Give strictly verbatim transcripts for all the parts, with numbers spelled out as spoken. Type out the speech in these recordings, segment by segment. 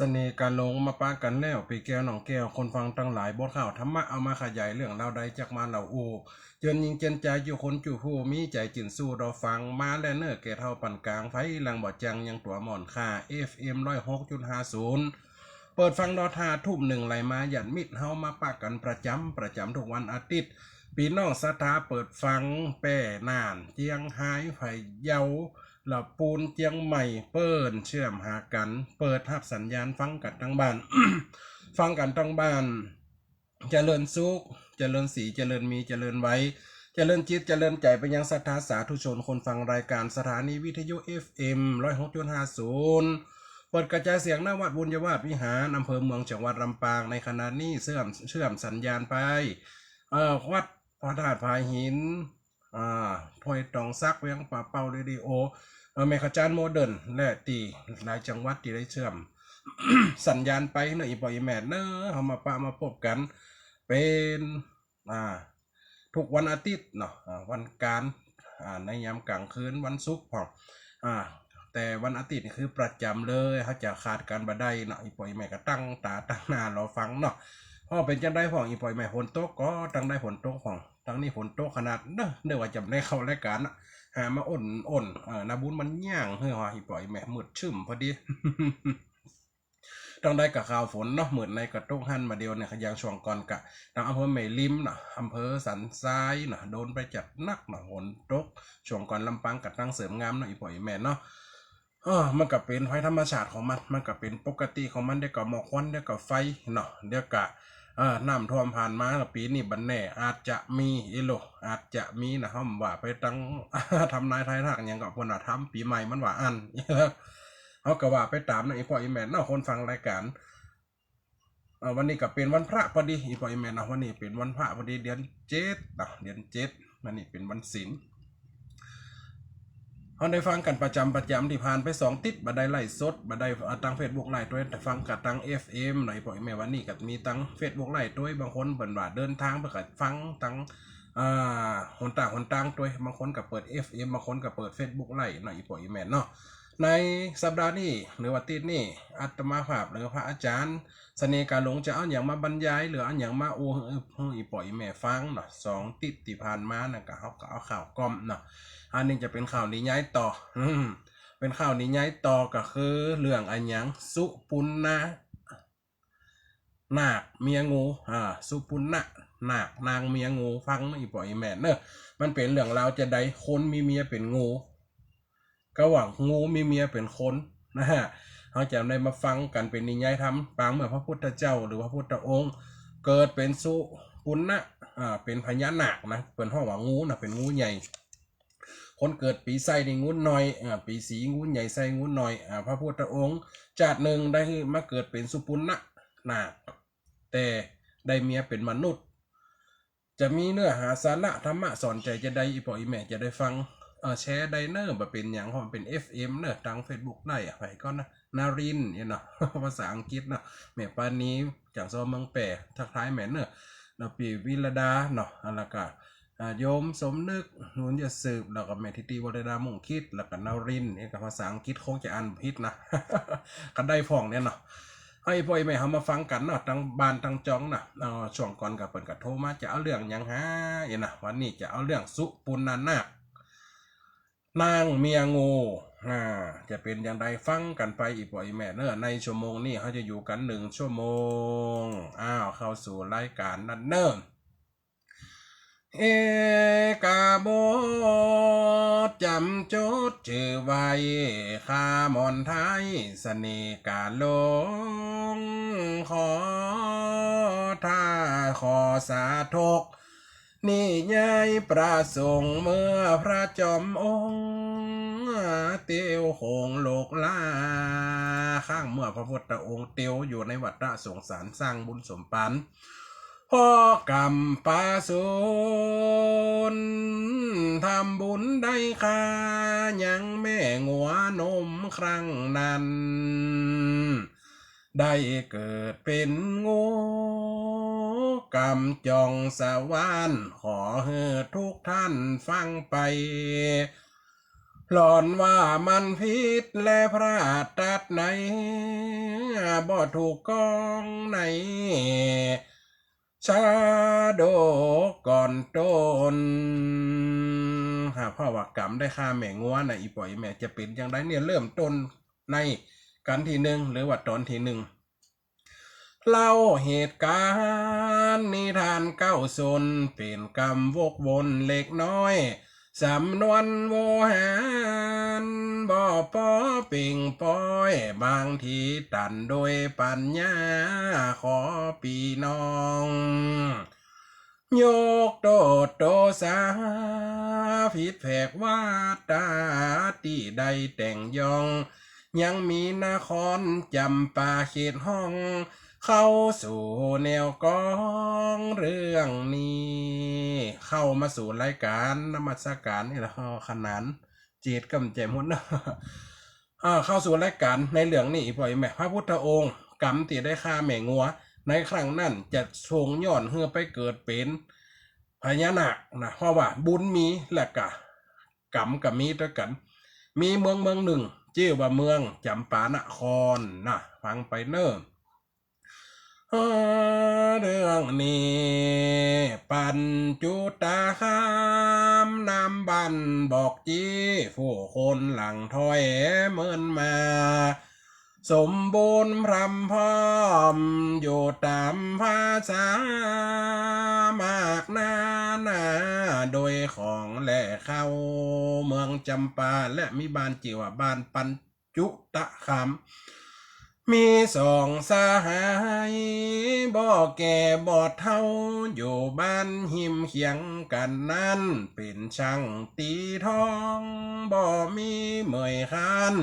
เสน่ห์กาหลงมาปะกั๋นแล้ว ปี้แก้วน้องแก้ว คนฟังตังหลาย บทข่าวธรรมะเอามาขยายเรื่องราวใดจักมาเล่าอู้ เจิญญิงเจิญจาย จุคนจุผู้ มีใจ๋จื้นสู้รอฟัง มาแล้วเน่อแก่เฒ่าปานก๋าง ใผหลังบ่จั่งยังตั๋วหม่อนค่า เอฟเอ็ม ร้อยหกจุดห้าศูนย์ เปิดฟังรอท่าทุ่มนึ่งไหลมา ญาติมิตรเฮามาปะกั๋นประจ๋ำ ประจ๋ำทุกวันอาทิตย์ ปี้น้องศรัทธาเปิดฟังแป้น่าน เจียงฮาย พะเยา ละปูน เจียงใหม่ เปิ้นเชื่อมหากั๋น เปิดฮับสัญญาณฟังกั๋นตังบ้าน ฟังกั๋นตังบ้าน เจริญสุข เจริญศรี เจริญมี เจริญไว้ เจริญจิต เจริญใจ๋ ไปยังศรัทธาสาธุชนคนฟังรายก๋านสถานีวิทยุ เอฟเอ็ม ร้อยหกจุดห้าศูนย์ เปิดกระจายเสียง ณ วัดบุญญาวาสวิหาร อำเภอเมือง จังหวัดลำปาง ในขณะนี้เชื่อม เชื่อมสัญญาณไป เอ่อ วัดพระธาตุผาหิน อ่า ห้วยตองสัก เวียงป่าเป้า เรดิโอ เอ่อ แม่ขจาน โมเดิร์น และตี้หลายจังหวัดตี้ได้เชื่อม สัญญาณไปเน่อ อี่ป้ออี่แม่เน่อ เฮามาปะมาปบกั๋น เป๋น อ่า ทุกวันอาทิตย์เนาะ อ่า วันก๋าน อ่า ในยามก๋างคืน วันศุกร์พ่อง อ่า แต่วันอาทิตย์นี่คือประจ๋ำเลย เฮาจะขาดกั๋นบ่ได้เนาะ อี่ป้ออี่แม่ก็ตั้งต๋าตั้งหน้ารอฟังเนาะ เพราะเป๋นจั่งใดพ่อง อี่ป้ออี่แม่ ฝนตกก่อ ตังใดฝนตกพ่อง ตังนี้ฝนตกขนาดเน่อ นึกว่าจะได้เข้ารายก๋านนะ หามาอ่อนๆ เออ นาบุญมันย่างหื้อหอ อี่ป้ออี่แม่ มืดชึ้มพอดี ตังใดก็ข่าวฝนเนาะ มื้อไหนก็ตกหั้น บ่าเดี่ยวเนี่ย ก็อย่างช่วงก่อนก็ ตังอำเภอแม่ริมเนาะ อำเภอสันทรายเนาะ โดนไปจัดหนักเนาะ ฝนตก ช่วงก่อนลำปางก็ตังเสริมงามเนาะ อี่ป้ออี่แม่เนาะ เออ มันก็เป๋นภัยธรรมชาติของมัน มันก็เป๋นปกติของมัน เดี๋ยวก็หมอกควัน เดี๋ยวก็ไฟเนาะ เดี๋ยวก็ เออ น้ำท่วมผ่านมา ปี๋นี้บ่แน่ อาจจะมี อิโล อาจจะมีนะ เฮาว่าไปตัง ทำนายทายทักหยังก็ เปิ้นว่าทำปี๋ใหม่มันว่าอั้น เฮาก็ว่าไปต๋ามนะ อี่ป้ออี่แม่เนาะ คนฟังรายก๋าน เอ่อ วันนี้ก็เป๋นวันพระพอดี อี่ป้ออี่แม่เนาะ วันนี้เป๋นวันพระพอดี เดือนเจ็ดเนาะ เดือนเจ็ด วันนี้เป๋นวันศีล เฮาได้ฟังกั๋นประจ๋ำประจ๋ำ ตี้ผ่านไปสองติ๊ด บ่ได้ไลฟ์สด บ่ได้ อ่า ตังเฟซบุ๊กไลฟ์ตวย แต่ฟังกั๋นตังเอฟเอ็มเนาะ อี่ป้ออี่แม่ วันนี้ก็มีตังเฟซบุ๊กไลฟ์ตวย บางคนเปิ้นว่าเดินทาง เปิ้นก็ฟังตัง อ่า หนตางหนตางตวย บางคนก็เปิดเอฟเอ็ม บางคนก็เปิดเฟซบุ๊กไลฟ์เนาะ อี่ป้ออี่แม่เนาะ ในสัปดาห์นี้ หรือว่าอาทิตย์นี้ อาตมาภาพ หรือพระอาจ๋ารย์ เสน่ห์กาหลงจะเอาหยังมาบรรยาย หรือเอาหยังมาอู้หื้อ หื้ออี่ป้ออี่แม่ฟังเนาะ สองติ๊ดตี้ผ่านมานั่นก็ เฮาก็เอาข่าวก่อมเนาะ อันนี้จะเป๋นข่าวนิยายต่อ อืม เป๋นข่าวนิยายต่อก็คือเรื่องอะหยัง สุปุณณะ นาคเมียงู อ่า สุปุณณะ นาค นางเมียงู ฟังเนาะ อี่ป้ออี่แม่เนาะ มันเป๋นเรื่องราวจาใด คนมีเมียเป๋นงู ก็ว่างูมีเมียเป๋นคนนะฮะ เฮาจะได้มาฟังกั๋นเป๋นนิยายธรรม ปางเมื่อพระพุทธเจ้า หรือพระพุทธองค์ เกิดเป๋นสุปุณณะ อ่า เป๋นพญานาคนะ เปิ้นฮ้องว่างูนะ เป๋นงูใหญ่ คนเกิดปี๋ไส้นี่งูน้อย อ่า ปี๋สิงห์งูใหญ่ ไส้งูน้อย อ่า พระพุทธองค์ จาตินึ่งได้มาเกิดเป๋นสุปุณณะนาค แต่ได้เมียเป๋นมนุษย์ จะมีเนื้อหาสาระธรรมะสอนใจ๋จาใด อี่ป้ออี่แม่จะได้ฟัง เอ่อ แชร์ได้เน่อ บ่เป๋นหยัง เพราะมันเป๋นเอฟเอ็มเน่อ ตังเฟซบุ๊กได้อะ ไปก่อนนะ นรินทร์เนี่ยเนาะ ภาษาอังกฤษเนาะ แม่ปานี จากซอเมืองแป้ ทักทายแม่เน่อ แล้วปี้วิรดาเนาะ แล้วก็ อ่า โยมสมนึก นุนยะสืบ แล้วก็แม่ทิติวรรณดา มุ่งคิด แล้วก็นรินทร์ เอ๊ะ แต่ภาษาอังกฤษคงจะอ่านผิดนะ ก็ได้พ่องเนี่ยเนาะ เอา อี่ป้ออี่แม่เฮามาฟังกั๋นเนาะ ตังบ้านตังจองนะ เอา ช่วงก่อนก็เปิ้นก็โทรมา จะเอาเรื่องหยังหา เอ๊ะนะ วันนี้จะเอาเรื่องสุปุณณนาค นางเมียงู อ่า จะเป๋นจาใดฟังกั๋นไป อี่ป้ออี่แม่เน่อ ในชั่วโมงนี้เฮาจะอยู่กั๋นหนึ่งชั่วโมง อ้าว เข้าสู่รายก๋านนั้นเน่อ เอกบทจ๋ำจดจื้อไว้ ข้าหม่อนไท้ เสน่ห์กาหลง ขอถ้าขอสาธก นิยายประสงค์เมื่อพระจอมองค์ เตียวโขงโลกลา ข้างเมื่อพระพุทธองค์เตียวอยู่ในวัฏฏะสงสาร สร้างบุญสมปาน พอกำปาสูน ทำบุญได้ค่า ยังแม่งัวนมครั้งนั้น ได้เกิดเป๋นงู กำจ่องสวรรค์ ขอหื้อทุกท่านฟังไป หล่อนว่ามันผิดแลพระตรัสใน บ่ถูกก้องในชาดกก่อนตน หากเพราะว่ากำได้ฆ่าแม่งัวนะ อี่ป้ออี่แม่จะเป๋นจั่งใดเนี่ย เริ่มต้นในกัณฑ์ตี้นึ่ง หรือว่าต๋อนตี้นึ่ง เล่าเหตุก๋ารณ์นิทานเก๊าสน เป๋นกำวกวนเล็กน้อย สำนวนโวหารบ่ปอเป่งปอย บางทีตันโดยปัญญา ขอปี้น้อง ยกโต้ษโตษา ผิดแผกวาตาตี้ได้แต่งย้อง ยังมีนครจ๋ำปาเขตห้อง เข้าสู่แนวกองเรื่องนี้ เข้ามาสู่รายก๋านนมัสก๋านนี่ละ ขนานเจตกำแจ่มหมดนะ อ่า เข้าสู่รายก๋านในเรื่องนี้ อี่ป้ออี่แม่ พระพุทธองค์กำตี้ได้ฆ่าแม่งัวในครั้งนั้น จะส่งย้อนหื้อไปเกิดเป๋นพญานาคนะ เพราะว่าบุญมีและกะกำก็มีตวยกั๋น มีเมืองเมืองนึ่ง จื้อว่าเมืองจ๋ำปานครนะ ฟังไปเน่อ เออ เรื่องนี้ ปัญจุตคาม นามบ้านบอกจี้ ผู้คนหลั่งถ้อยเมินมา สมบูรณ์พร่ำพร้อมอยู่ต๋ามภาษา มากนานาโดยของและข้าว เมืองจ๋ำปา และมีบ้านจื้อว่าบ้านปัญ จุตคาม มีสองสหาย บ่แก่บ่เฒ่า อยู่บ้านฮิมเคียงกั๋นนั้น เป๋นช่างตี๋ทอง บ่มีเหมยคาน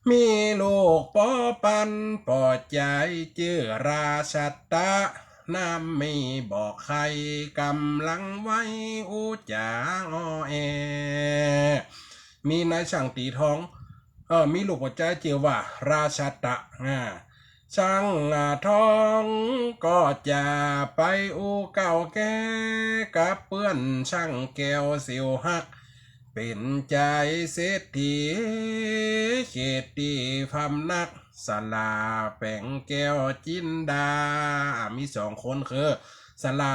มีลูกปอปันปอใจ๋ จื้อราชัตตะ นามมีบอกใค่ ก๋ำลังไว้อู้จ๋าอ้อแอ มีนายช่างตี๋ทอง เออ มีลูกปอใจ๋จื้อว่าราชัตตะ อ่า ช่างทองก็จะไปอู้เก้าแก้กับเปื้อนช่างแก้วสิวฮัก เป๋นใจ๋เศรษฐี เขตตี้พำนัก สลาแป๋งแก้วจินดา อ่า มีสองคนคือ สลา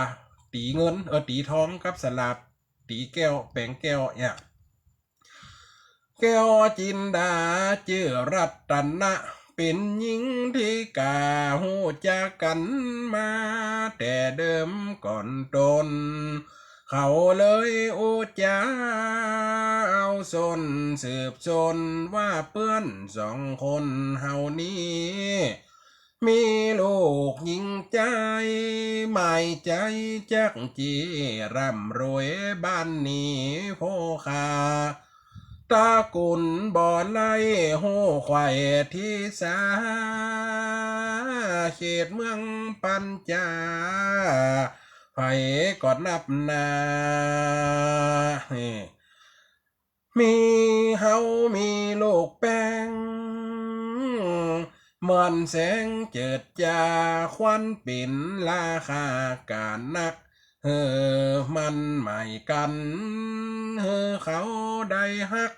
ตี๋เงิน เออ ตี๋ทองกับสลาตี๋แก้ว แป๋งแก้วเนี่ย แก้วจินดาจื้อรัตนะ เป๋นญิงตี้ก้าฮู้จักกั๋นมาแต่เดิมก่อนตน เขาเลยอู้จ๋าเอาสนสืบสนว่าเปื้อนสองคนเฮานี้ มีลูกญิงใจ๋ หมายใจ๋จักจีร่ำรวยบ้านนี้โภคา ตระกูลบ่ไล่ฮู้ไขว่ทิสา เขตเมืองปัญจา ใผก็นับหน้า มีเฮามีลูกแป๋ง เหมือนแสงเจิดจ้า ควรเป๋นราคาก๋านนัก หื้อมั่นหมายกั๋น หื้อเขาได้ฮัก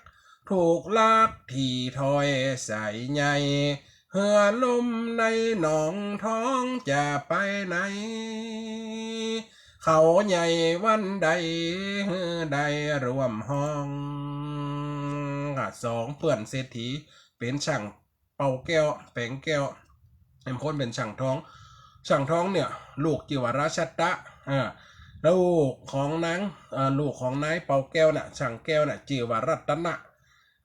ถูกลักถี่ถ้อยใส่ใย เหือลมในหนองท้องจะไปไหน เขาใหญ่วันใด หื้อได้ร่วมห้อง อ่ะ สองเปื้อนเศรษฐี เป๋นช่างเป่าแก้ว แป๋งแก้ว แหมคนเป๋นช่างทอง ช่างทองเนี่ย ลูกจื้อว่าราชัตตะ อ่า ลูกของนาง อ่า ลูกของนายเป่าแก้วน่ะ ช่างแก้วน่ะ จื้อว่ารัตนะ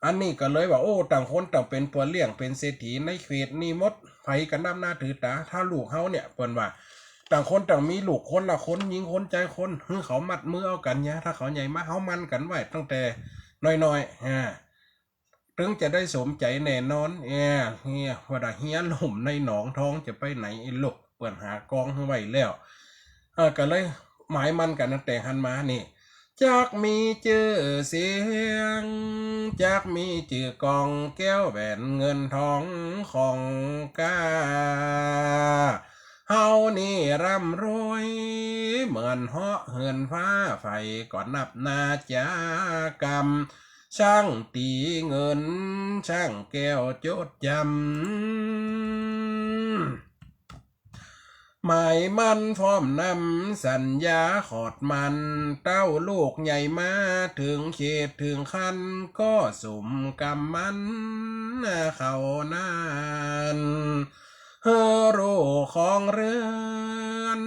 อันนี้ก็เลยว่า โอ้ ต่างคนต่างเป๋นปัวเลี้ยง เป๋นเศรษฐีในเขตนี้หมด ใผก็นับหน้าถือต๋า ถ้าลูกเฮาเนี่ย เปิ้นว่า ต่างคนต่างมีลูกคนละคน ญิงคนจายคน หื้อเขามัดมือเอากั๋นเยียะ ถ้าเขาใหญ่มา เฮามั่นกั๋นไว้ตั้งแต่น้อยๆ อ่า ตึงจะได้สมใจ๋แน่นอน เอ้ย เนี่ย ว่าดาเฮียล่มในหนองท้องจะไปไหนไอ้ลูก เปิ้นหากองหื้อไว้แล้ว เออ ก็เลยหมายมั่นกั๋นตั้งแต่หั้นมานี่ จักมีจื้อเสียง จักมีจื้อก้องแก้วแหวนเงินทองของก้า เฮานี่ร่ำรวยเหมือนเหาะเหินฟ้า ใผก็นับหน้าจ๋ากำ ช่างตี๋เงิน ช่างแก้วจดจ๋ำ หมายมั่นพร้อมนำสัญญาขอดมัน เต้าลูกใหญ่มาเถิงเขตเถิงครรภ์ ก็สมกำมันเขานั้น หื้อลูกครองเรือน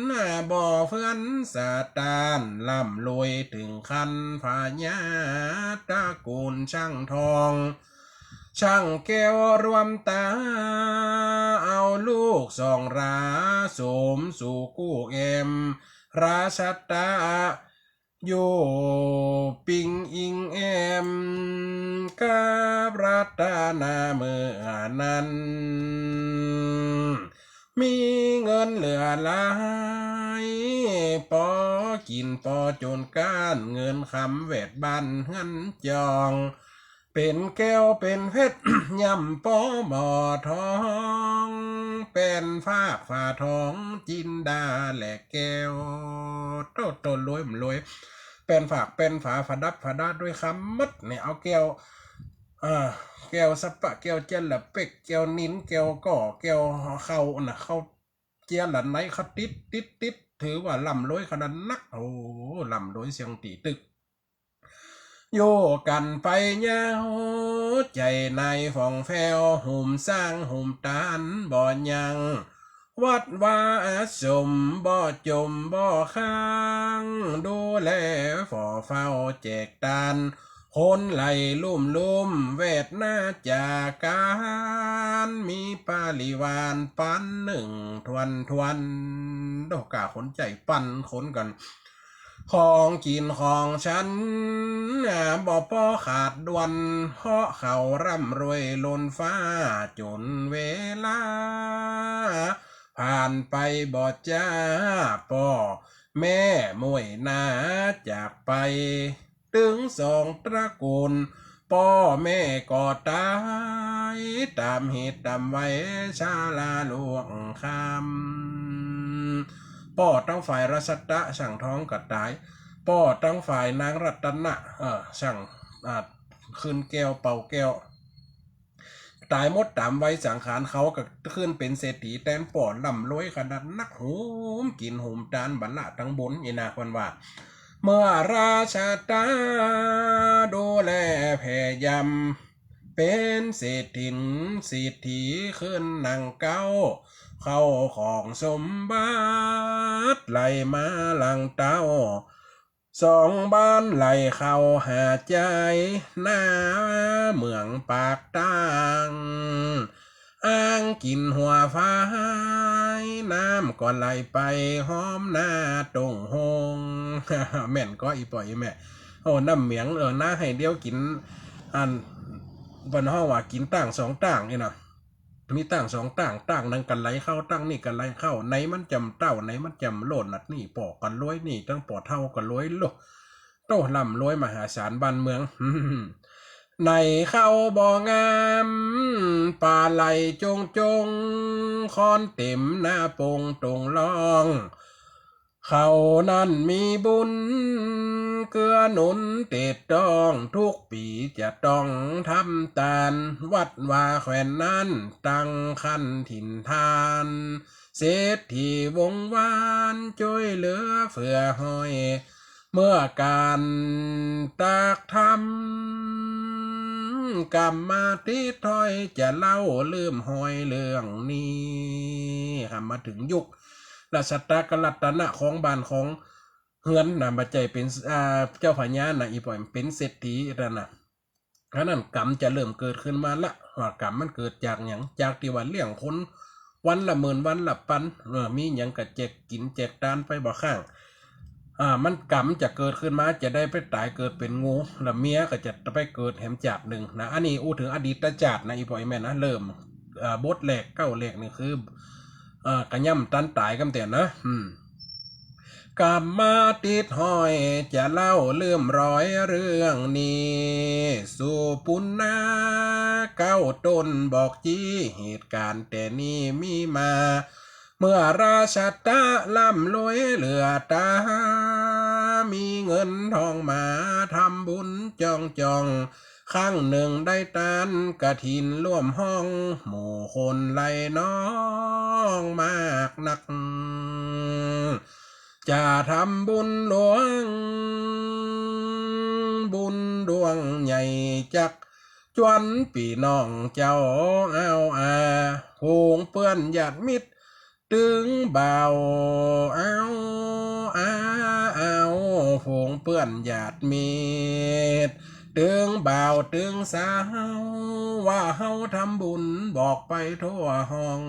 บ่เฟือนสะตาน ร่ำรวยเถิงครรภ์พญาตระกูลช่างทอง ช่างแก้วรวมต๋า เอาลูกสองรา สมสู่กู้แอม ราชะตะ อยู่ปิงอิงแอม กับรัตนาเมื่อนั้น มีเงินเหลือหลาย ปอกิ๋นปอจ๋นก้าน เงินคำแวดบ้านเฮือนจอง เป๋นแก้วเป๋นเพชร ย่ำปอหม้อทอง แป้นฟากฝาทองจินดาแลแก้ว โตโตรวยบ่รวย แป้นฟากแป้นฝาประดับประดาด้วยคำหมดเนี่ย เอาแก้ว อ่า แก้วสัปปะ แก้วเจยละเปก แก้วนิล แก้วก่อ แก้วเข้าน่ะ เข้าเจียละไน เข้าติ๊ดติ๊ดติ๊ด ถือว่าร่ำรวยขนาดนัก โอ้ ร่ำรวยเสี้ยงตี๋ตึก อยู่กั๋นไปยาว ใจ๋ในฝ่องแฟ้ว หุมสร้างหุมตานบ่ยัง วัดวาอาสมบ่จ๋มบ่ค้าง ดูแลฝ่อเฝ้าแจกตาน คนไหลลุ่มลุ่ม แวดนาจาการ มีปริวารปันนึ่งถ้วนถ้วน โดก้าคนใจ๋ปันคนกั๋น ของกิ๋นของฉัน บ่ปอขาดด่วน เพราะเขาร่ำรวยล้นฟ้า จ๋นเวลาผ่านไปบ่จ๊า ป้อแม่ม้วยนาจากไป ตึงสองตระกูล ป้อแม่ก็ต๋าย ต๋ามเหตุต๋ามวัย ชราล่วงคำ ป้อตังฝ่ายราชะตะช่างทองก็ต๋าย ป้อตังฝ่ายนางรัตนะ เอ่อ ช่าง อ่า ขึ้นแก้วเป่าแก้ว ต๋ายหมดต๋ามวัยสังขาร เขาก็ขึ้นเป๋นเศรษฐีแตนป้อ ร่ำรวยขนาดนัก หุมกิ๋นหุมตานบ่ละตังบุญ อี้นา เปิ้นว่า เมื่อราชะตะดูแลแผ่ยำ เป๋นเศรษฐี เศรษฐีขึ้นนังเก๊า เข้าของสมบัติไหลมาหลังเต้า สองบ้านไหลเข้าหาใจ๋ หน้าเหมืองปากตาง อ่างกิ๋นหัวฝาย น้ำก็ไหลไปห้อมหน้าตงโฮง แม่นก่อ อี่ป้ออี่แม่ โอ้ น้ำเหมือง เออ นาไฮ่เดียวกิ๋น อัน เปิ้นฮ้องว่ากิ๋นต้างสองต้าง อี้นา มีต้างสองต้าง ต้างนึ่งก็ไหลเข้า ต้างนี้ก็ไหลเข้า ไหนมันจำเต้า ไหนมันจำโลด นัดนี้ป้อก็รวย นี่ตังป้อเฒ่าก็รวย โล โต้ ร่ำรวยมหาศาลบ้านเมือง ไหนเข้าบ่องาม ป๋าไหลจงจง ค้อนเต๋มหน้าปงตงล่อง เขานั้นมีบุญ เกื้อหนุนเตดต้อง ทุกปี๋จะต้องทำตาน วัดวาแคว่นนั้น ตั้งขันถินทาน เศรษฐีวงวาน จ้วยเหลือเฟือห้อย เมื่อก๋านตากธรรม กำมาติดห้อย จะเล่าเลื่อมห้อยเรื่องนี้ กำมาเถิงยุคราชะตะกับรัตนะ ของบ้านของเฮือนนะ บ่ใจ้เป๋น อ่า เจ้าพญานะ อี่ป้อ เป๋นเศรษฐีนั่นนะ อันนั้นกรรมจะเริ่มเกิดขึ้นมาละ ว่ากรรมมันเกิดจากหยัง จากตี้ว่าเลี้ยงคนวันละหมื่นวันละปัน เออ มีหยังก็แจกกิ๋นแจกตานไปบ่ข้าง อ่า มันกรรมจะเกิดขึ้นมา จะได้ไปต๋ายเกิดเป๋นงู แล้วเมียก็จะไปเกิดแหมจาตินึ่งนะ อันนี้อู้เถิงอดีตจาตินะ อี่ป้ออี่แม่นะ เริ่ม อ่า บทแรก เก๊าแรกนี่คือ อ่า กะย่ำตันต๋ายกำเตียนะ อืม กำมาติดห้อย จะเล่าเลื่อมรอยเรื่องนี้ สู่ปุณณาเก๊าต้นบอกจี้ เหตุก๋ารณ์แต่นี้มีมา เมื่อราชะตะร่ำรวยเหลือต๋า มีเงินทองมาทำบุญจ่องจ่อง ครั้งนึ่งได้ตานกฐินร่วมฮ้อง หมู่คนไล่น้องมากนัก จะทำบุญหลวง บุญดวงใหญ่จัก จวนปี้น้องเจ้าเอาอา ฝูงเปื้อนญาติมิตร ตึงบ่าว เอา อา เอา ฝูงเปื้อนญาติมิตร ตึงบ่าวตึงสาว ว่าเฮาทำบุญบอกไปทั่วห้อง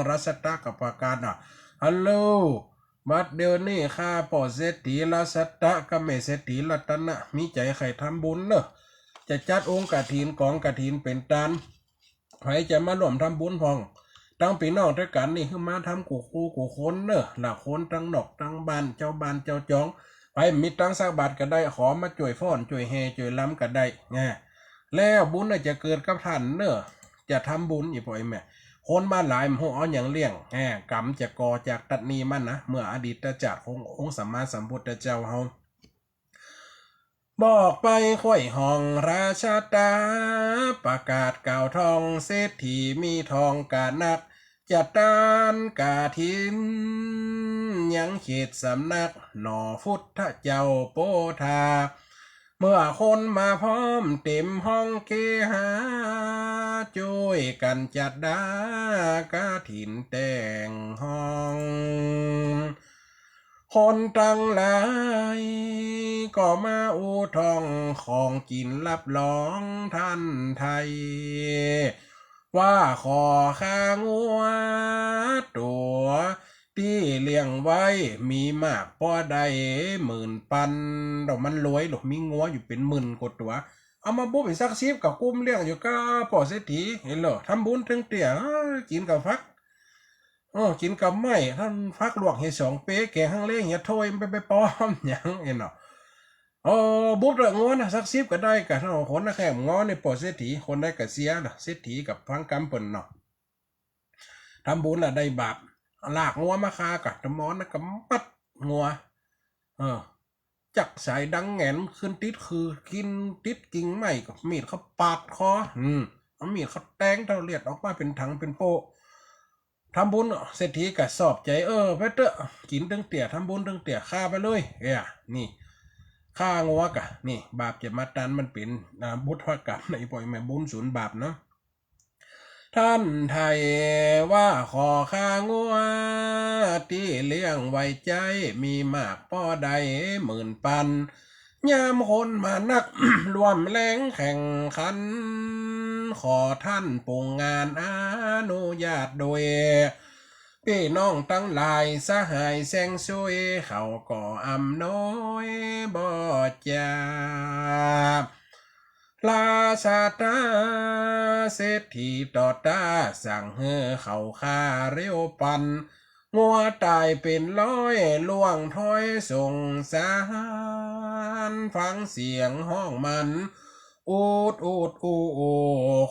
รัชตะกับประกาศน่ะ ฮัลโหล บัดเดี๋ยวนี้ข้าป้อเศรษฐีรัชตะกับแม่เศรษฐีรัตนะ มีใจ๋ใค่ทำบุญเน่อ จะจัดองค์กฐินกองกฐินเป๋นตาน ใผจะมาร่วมทำบุญพ่อง ตังปี้น้องตวยกั๋นนี่ หื้อมาทำกู้คู่กู้คนเน่อ ละคนตังนอกตังบ้าน เจ้าบ้านเจ้าจอง ใผบ่มีตังสักบาทก็ได้ ขอมาจ้วยฟ้อนจ้วยแห่จ้วยรำก็ได้แง แล้วบุญน่ะจะเกิดกับต้านเน่อ จะทำบุญ อี่ป้ออี่แม่ คนมาหลาย บ่ฮู้เอาหยังเลี้ยงแง ก๋รรมจะก่อจากตั๊ดนี้มานะ เมื่ออดีตจาติขององค์สัมมาสัมพุทธเจ้าเฮา บอกไปค่อยห้องรัชตะ ประกาศกล่าวท่อง เศรษฐีมีทองกะนัก จัดตานกฐิน ยังเขตสำนัก หน่อพุทธเจ้าโปธา เมื่อคนมาพร้อมเต๋มห้องเกหา จ้วยกั๋นจัดดากฐินแต่งห้อง คนตังหลายก็มาอู้ท่อง ของกิ๋นรับรองต้านไทย ว่าขอข้างัวตั๋ว ตี้เลี้ยงไว้มีมากป้อใดหมื่นปัน เดี๋ยวมันรวยหรอก มีงัวอยู่เป๋นหมื่นกว่าตั๋ว เอามาบุบอีกสักสิบก็กุ้มเลี้ยงอยู่ก้าป้อเศรษฐี หันเหลอ ทำบุญตึงเตื้อ เอ้อ กิ๋นกับฟัก เออ กิ๋นกับไม้ ต้านฟักลวกเหียสองเป๊ แก๋งฮังเลเหียถ้วย มันไป ไปปอมหยัง หันเนาะ โอ้ บุบเตื้องัวน่ะ สักสิบก็ได้ก้า ต้านคนนะแค่งัวนี่ป้อเศรษฐี คนใดก็เสียน่ะ เศรษฐีกับฟังกำเปิ้นเนาะ ทำบุญน่ะได้บาป ลากงัวมาฆ่าก้า ตะมอนน่ะก็มัดงัว เออ จักสายดังแหงนขึ้นติดคือ กิ๋นติดกิ่งไม้ ก็มีดเข้าปาดคอ อืม เอามีดเข้าแตงเต้าเลือดออกมาเป๋นถังเป๋นโป๊ะ ทำบุญเศรษฐีก็ชอบใจ๋ เออ ไปเต๊อะ กิ๋นตึงเตื้อ ทำบุญตึงเตื้อ ฆ่าไปเลย เอ้ย นี่ ฆ่างัวก้า นี่ บาปจะมาตัน มันเป๋น อ่า บุพกรรมนะ อี่ป้ออี่แม่ บุญสูญบาปเนาะ ต้านไทยว่าขอข้างัว ตี้เลี้ยงไว้ใจ๊ มีมากป้อใดหมื่นปัน ยามคนมานัก ร่วมแรงแข่งขัน ขอต้านปรุงงานอนุญาตโดย ปี้น้องตังหลายสหายแสงสุย เขาก็อำนวยบ่จา ราชาตาเศรษฐีต่อต้า สั่งหื้อเขาฆ่าเร็วปัน งัวต๋ายเป๋นร้อย ล่วงถ้อยสงสาร ฟังเสียงฮ้องมัน อูดอูดอู้อู้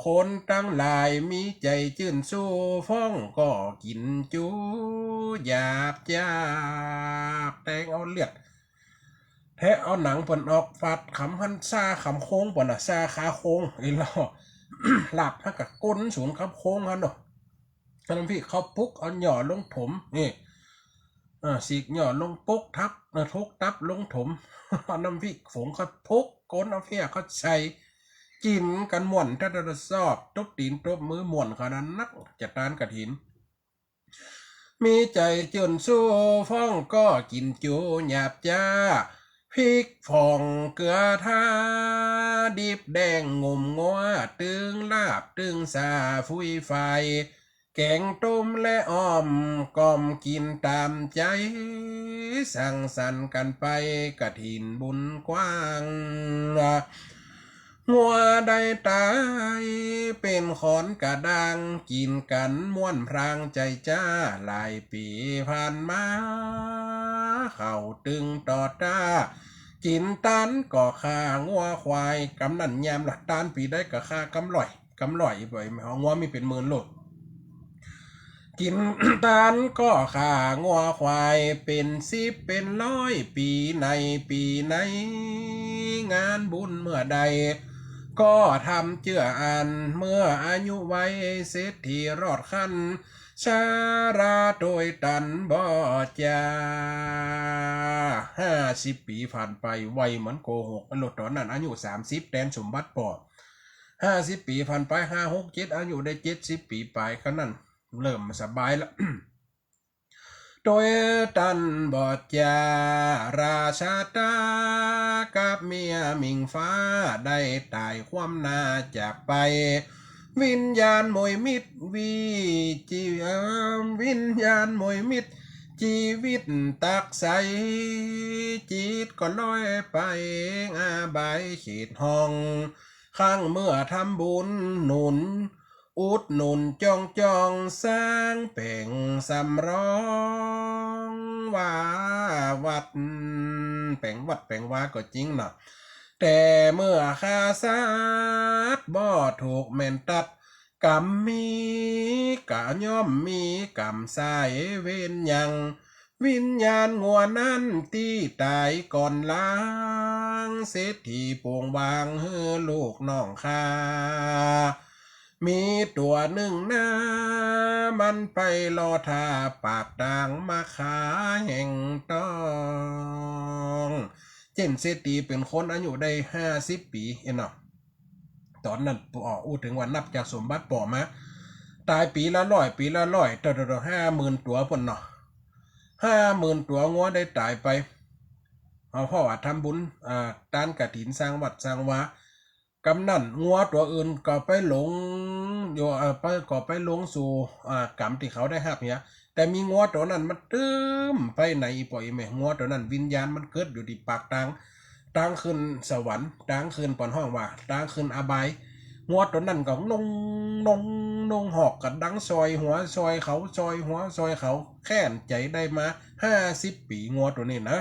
คนตังหลายมีใจ๋จื้นสู้ ฟ้องก็กิ๋นจู หยาบจ๊าบ แตงเอาเลือด แทะเอาหนังเปิ้นออก ฟาดขำหัน ซ่าขำโค้งเปิ้นน่ะ ซ่าคาโค้ง ไอ้ล้อ ลาบหันก็ก้นสูนกับโค้งหันเนาะ น้ำพริกเข้าปุก เอาหย่อลงถม นี่ เออ สีกหย่อลงปุก ทับ เออ ทุกตับลงถม เอาน้ำพริกฝงเข้าปุก ก้นเอาเพี้ยเข้าใส่ กิ๋นกั๋นม่วน ถ้าจะชอบ ตบตี๋นตบมือม่วนขนาดนัก จะตานกฐิน มีใจ๋จื้นสู้ ฟ้องก็กิ๋นจู หยาบจ๊า พริกฝงเกลือทา ดิบแดงงุ่มงัว ตึงลาบตึงซ่า ፉยฟาย แก๋งต้มและอ่อม ก๋อมกิ๋นต๋ามใจ๋ สังสรรค์กั๋นไป กฐินบุญกว้าง งัวได้ต๋ายเป๋นขอนกระด้าง กิ๋นกั๋นม่วนพรางใจ๋จ๊า หลายปี๋ผ่านมา เขาตึงต่อต้า กิ๋นตานก็ฆ่างัวควาย กำนั้นยามละ ตานปี๋ใดก็ฆ่ากำร้อย กำร้อย บ่อย งัวมีเป๋นหมื่นโลด กิ๋นตานก็ฆ่างัวควาย เป๋นสิบเป๋นร้อย ปี๋ไหนปี๋ไหน งานบุญเมื่อใด ก็ทำเจื้ออั้น เมื่ออายุไว เศรษฐีรอดขั้น ชราโตยตันบ่จา ห้าสิบปี๋ผ่านไป ไวเหมือนโกหก อันโลดต๋อนนั้นอายุสามสิบ แตนสมบัติป้อ ห้าสิบปี๋ผ่านไป ห้า หก เจ็ด อายุได้เจ็ดสิบปี๋ป๋าย ครั้นนั้นเริ่มสบายละ โตยตันบ่จา ราชาต๋ากับเมียหมิงฟ้า ได้ต๋ายคว่ำหน้าจากไป วิญญาณหมวยมิด วิ จิ เอ่อ วิญญาณหมวยมิด จีวิตตักใส จิตก็ลอยไป อบายเขตห้อง ครั้งเมื่อทำบุญหนุน อุดหนุนจองจอง สร้างแป๋งสำรอง วาวัด แป๋งวัดแป๋งวาก็จริงเนาะ แต่เมื่อข้าสัตว์บ่ถูกแม่นตัด กรรมมี ก็ย่อมมีกรรมสายเวรยัง วิญญาณงัวนั้นตี้ต๋ายก่อนหลัง เศรษฐีปวงวางหื้อลูกน้องข้า มีตั๋วนึ่งนา มันไปรอท่าปากตางมาขาแห่งตอง เจ้นเศรษฐีเป๋นคนอายุได้ห้าสิบปี๋เองเนาะ ต๋อนนั้นป้ออู้เถิงว่านับจากสมบัติป้อมา ต๋ายปี๋ละร้อย ปี๋ละร้อย เต้าๆ ห้าหมื่นตั๋วปู้นเนาะ ห้าหมื่นตั๋วงัวได้ต๋ายไป เอาเพราะว่าทำบุญ อ่า ตานกฐิน สร้างวัดสร้างวา กำนั้นงัวตั๋วอื่นก็ไปหลงอยู่ เอ่อ ไป ก็ไปหลงสู่ อ่า กรรมตี้เขาได้ฮับเหีย แต่มีงัวตั๋วนั้นมันตึ้มไปใน อีป้ออีแม่ งัวตั๋วนั้นวิญญาณมันเกิดอยู่ตี้ปากตาง ตางขึ้นสวรรค์ ตางขึ้น เปิ้นฮ้องว่าตางขึ้นอบาย งัวตั๋วนั้นก็นง นง นง ฮอกก็ดังซอยหัวซอยเขา ซอยหัวซอยเขา แค้นใจ๋ได้มาห้าสิบปี๋ งัวตั๋วนี้นะ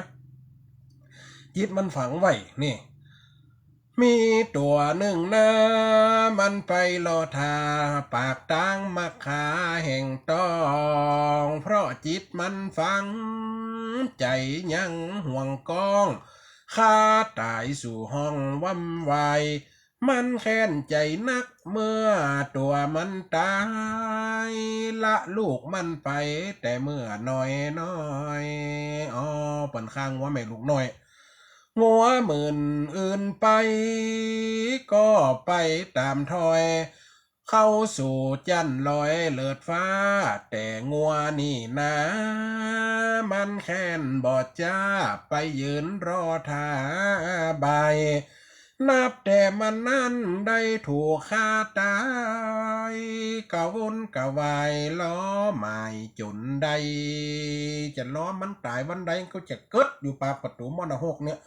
จิตมันฝังไว้นี่ มีตั๋วนึ่งนา มันไปรอท่าปากตางมาขาแห่งตอง เพราะจิตมันฝังใจ๋ยังห่วงกอง ข้าต๋ายสู่ห้องวำวาย มันแค้นใจ๋นัก เมื่อตั๋วมันต๋าย ละลูกมันไปแต่เมื่อน้อยน้อย อ๋อ เปิ้นฆ่างัวแม่ลูกน้อย งัวหมื่นอื่นไป ก็ไปต๋ามถ้อย เข้าสู่จั๊นลอยเลิศฟ้า แต่งัวนี่นา มันแค้นบ่จ้า ไปยืนรอท่าบาย นับแต่มันนั้นได้ถูกฆ่าต๋าย กระวนกระวายรอหมายจ๋นได้ จะรอมันต๋ายวันใด ก็จะเกิดอยู่ปากประตู๋มรณะฮกเนี่ย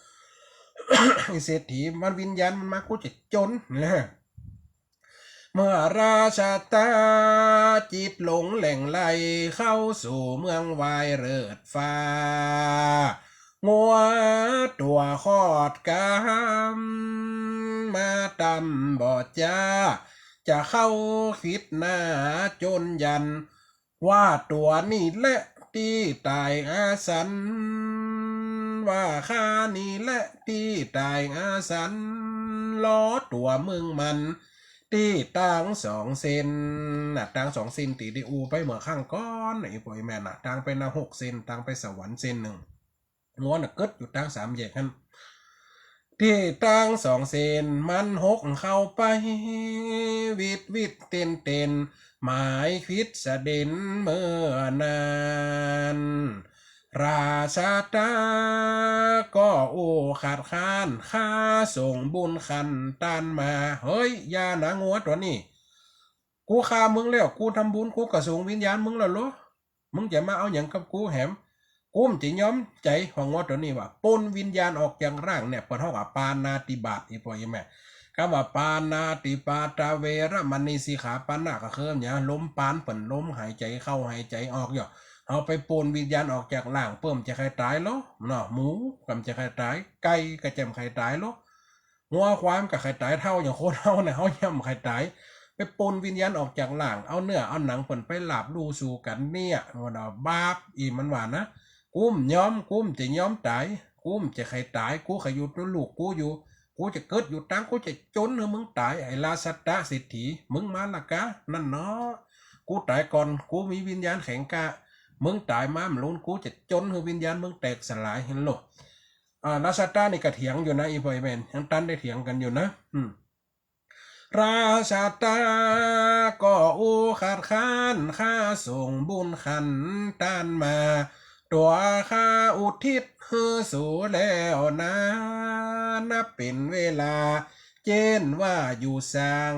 ไอ้เศรษฐีมันวิญญาณมันมา กูจะจ๋นนะ เมื่อราชาต๋าจิตหลงแหล่งไหล เข้าสู่เมืองวายเลิศฟ้า งัวตั๋วคอดกำ มาต๋ามบ่จ้า จะเข้าคิดหน้าจ๋นยัน ว่าตั๋วนี่แหละตี้ต๋ายอาสัน ว่าข้านี่แหละตี้ต๋ายอาสัน รอตั๋วมึงมัน ตี้ตางสองเส้นน่ะ ตางสองเส้นตี้ได้อู้ไปเมื่อครั้งก่อนน่ะ ไอ้ป้ออีแม่น่ะ ตางไปนรกเส้น ตางไปสวรรค์เส้นนึ่ง งัวน่ะเกิดอยู่ตางสามแยกหั้น ตี้ตางสองเส้น มันหกเข้าไป วิดวิดเต้นเต้น หมายคิดเสด็จเมื่อนั้น ราชาต๋าก็อู้คัดค้าน ข้าส่งบุญขันต้านมา เฮ้ย อย่านะงัวตั๋วนี้ กูฆ่ามึงแล้ว กูทำบุญ กูก็ส่งวิญญาณมึงแล้วโล มึงจะมาเอาหยังกับกูแหม กูบ่จะยอมใจ๋ ว่างัวตั๋วนี้ว่า ปลดวิญญาณออกจากร่างเนี่ย เปิ้นฮ้องว่าปาณาติบาต ไอ้ป้ออีแม่ กำว่าปาณาติปาตาเวระมณีสิกขาปะนะ ก็คือเนี่ย ลมปราณเปิ้น ลมหายใจ๋เข้าหายใจ๋ออกเนาะ เฮาไปปลดวิญญาณออกจากร่างเปิ้น บ่จะใค่ต๋ายโล เนาะ หมูก็บ่จะใค่ต๋าย ไก่ก็จะบ่ใค่ต๋ายโล งัวควายมันก็ใค่ต๋ายเต้าอย่างคนเฮาเนี่ย เฮายังบ่ใค่ต๋าย ไปปลดวิญญาณออกจากร่าง เอาเนื้อเอาหนังเปิ้นไปหลาบลู่สู่กั๋นเนี่ย ว่าบาป อี้มันว่านะ กูบ่ยอม กูบ่จะยอมต๋าย กูบ่จะใค่ต๋าย กูใค่อยู่ตวยลูกกูอยู่ กูจะเกิดอยู่ตัง กูจะจ๋นหื้อมึงต๋าย ไอ้ราชตะเศรษฐี มึงมาละกา นั่นเนาะ กูต๋ายก่อน กูมีวิญญาณแข็งกล้า มึงต๋ายมาบ่ฮู้ กูจะจ๋นหื้อวิญญาณมึงแตกสลาย หันโล อ่า ราชตะนี่ก็เถียงอยู่นะ อี่ป้ออี่แม่ ยังตันได้เถียงกั๋นอยู่นะ อืม ราชตะก็อู้คัดค้าน ข้าส่งบุญขันตานมา ตั๋วข้าอุทิศหื้อสูแล้วนา นับเป๋นเวลา เจ้นว่าอยู่สัง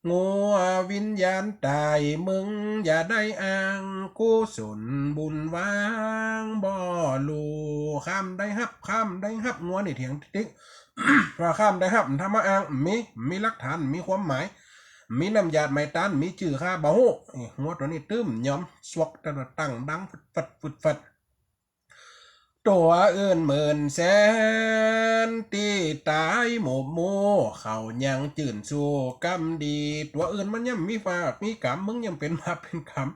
งัววิญญาณต๋าย มึงอย่าได้อ้าง กุศลบุญวางบ่ฮู้ ข้าบ่ได้ฮับ ข้าบ่ได้ฮับ งัวนี่เถียงติ๊กๆ ว่าข้าบ่ได้ฮับ ถ้ามาอ้าง มี มีหลักฐาน มีความหมาย มีน้ำยาดหมายตาน มีจื้อข้าบ่ฮู้ เอ้ย งัวตั๋วนี้ตึ้มยอม สวก ตั้งดังฟึดฟัดฟึดฟัด ตั๋วอื่นหมื่นแสนตี้ต๋ายหมบหมู่ เขายังจื้นสู้กำดี ตั๋วอื่นมันยังมีบาปมีก๋รรม มึงยังเป๋นบาปเป๋นก๋รรม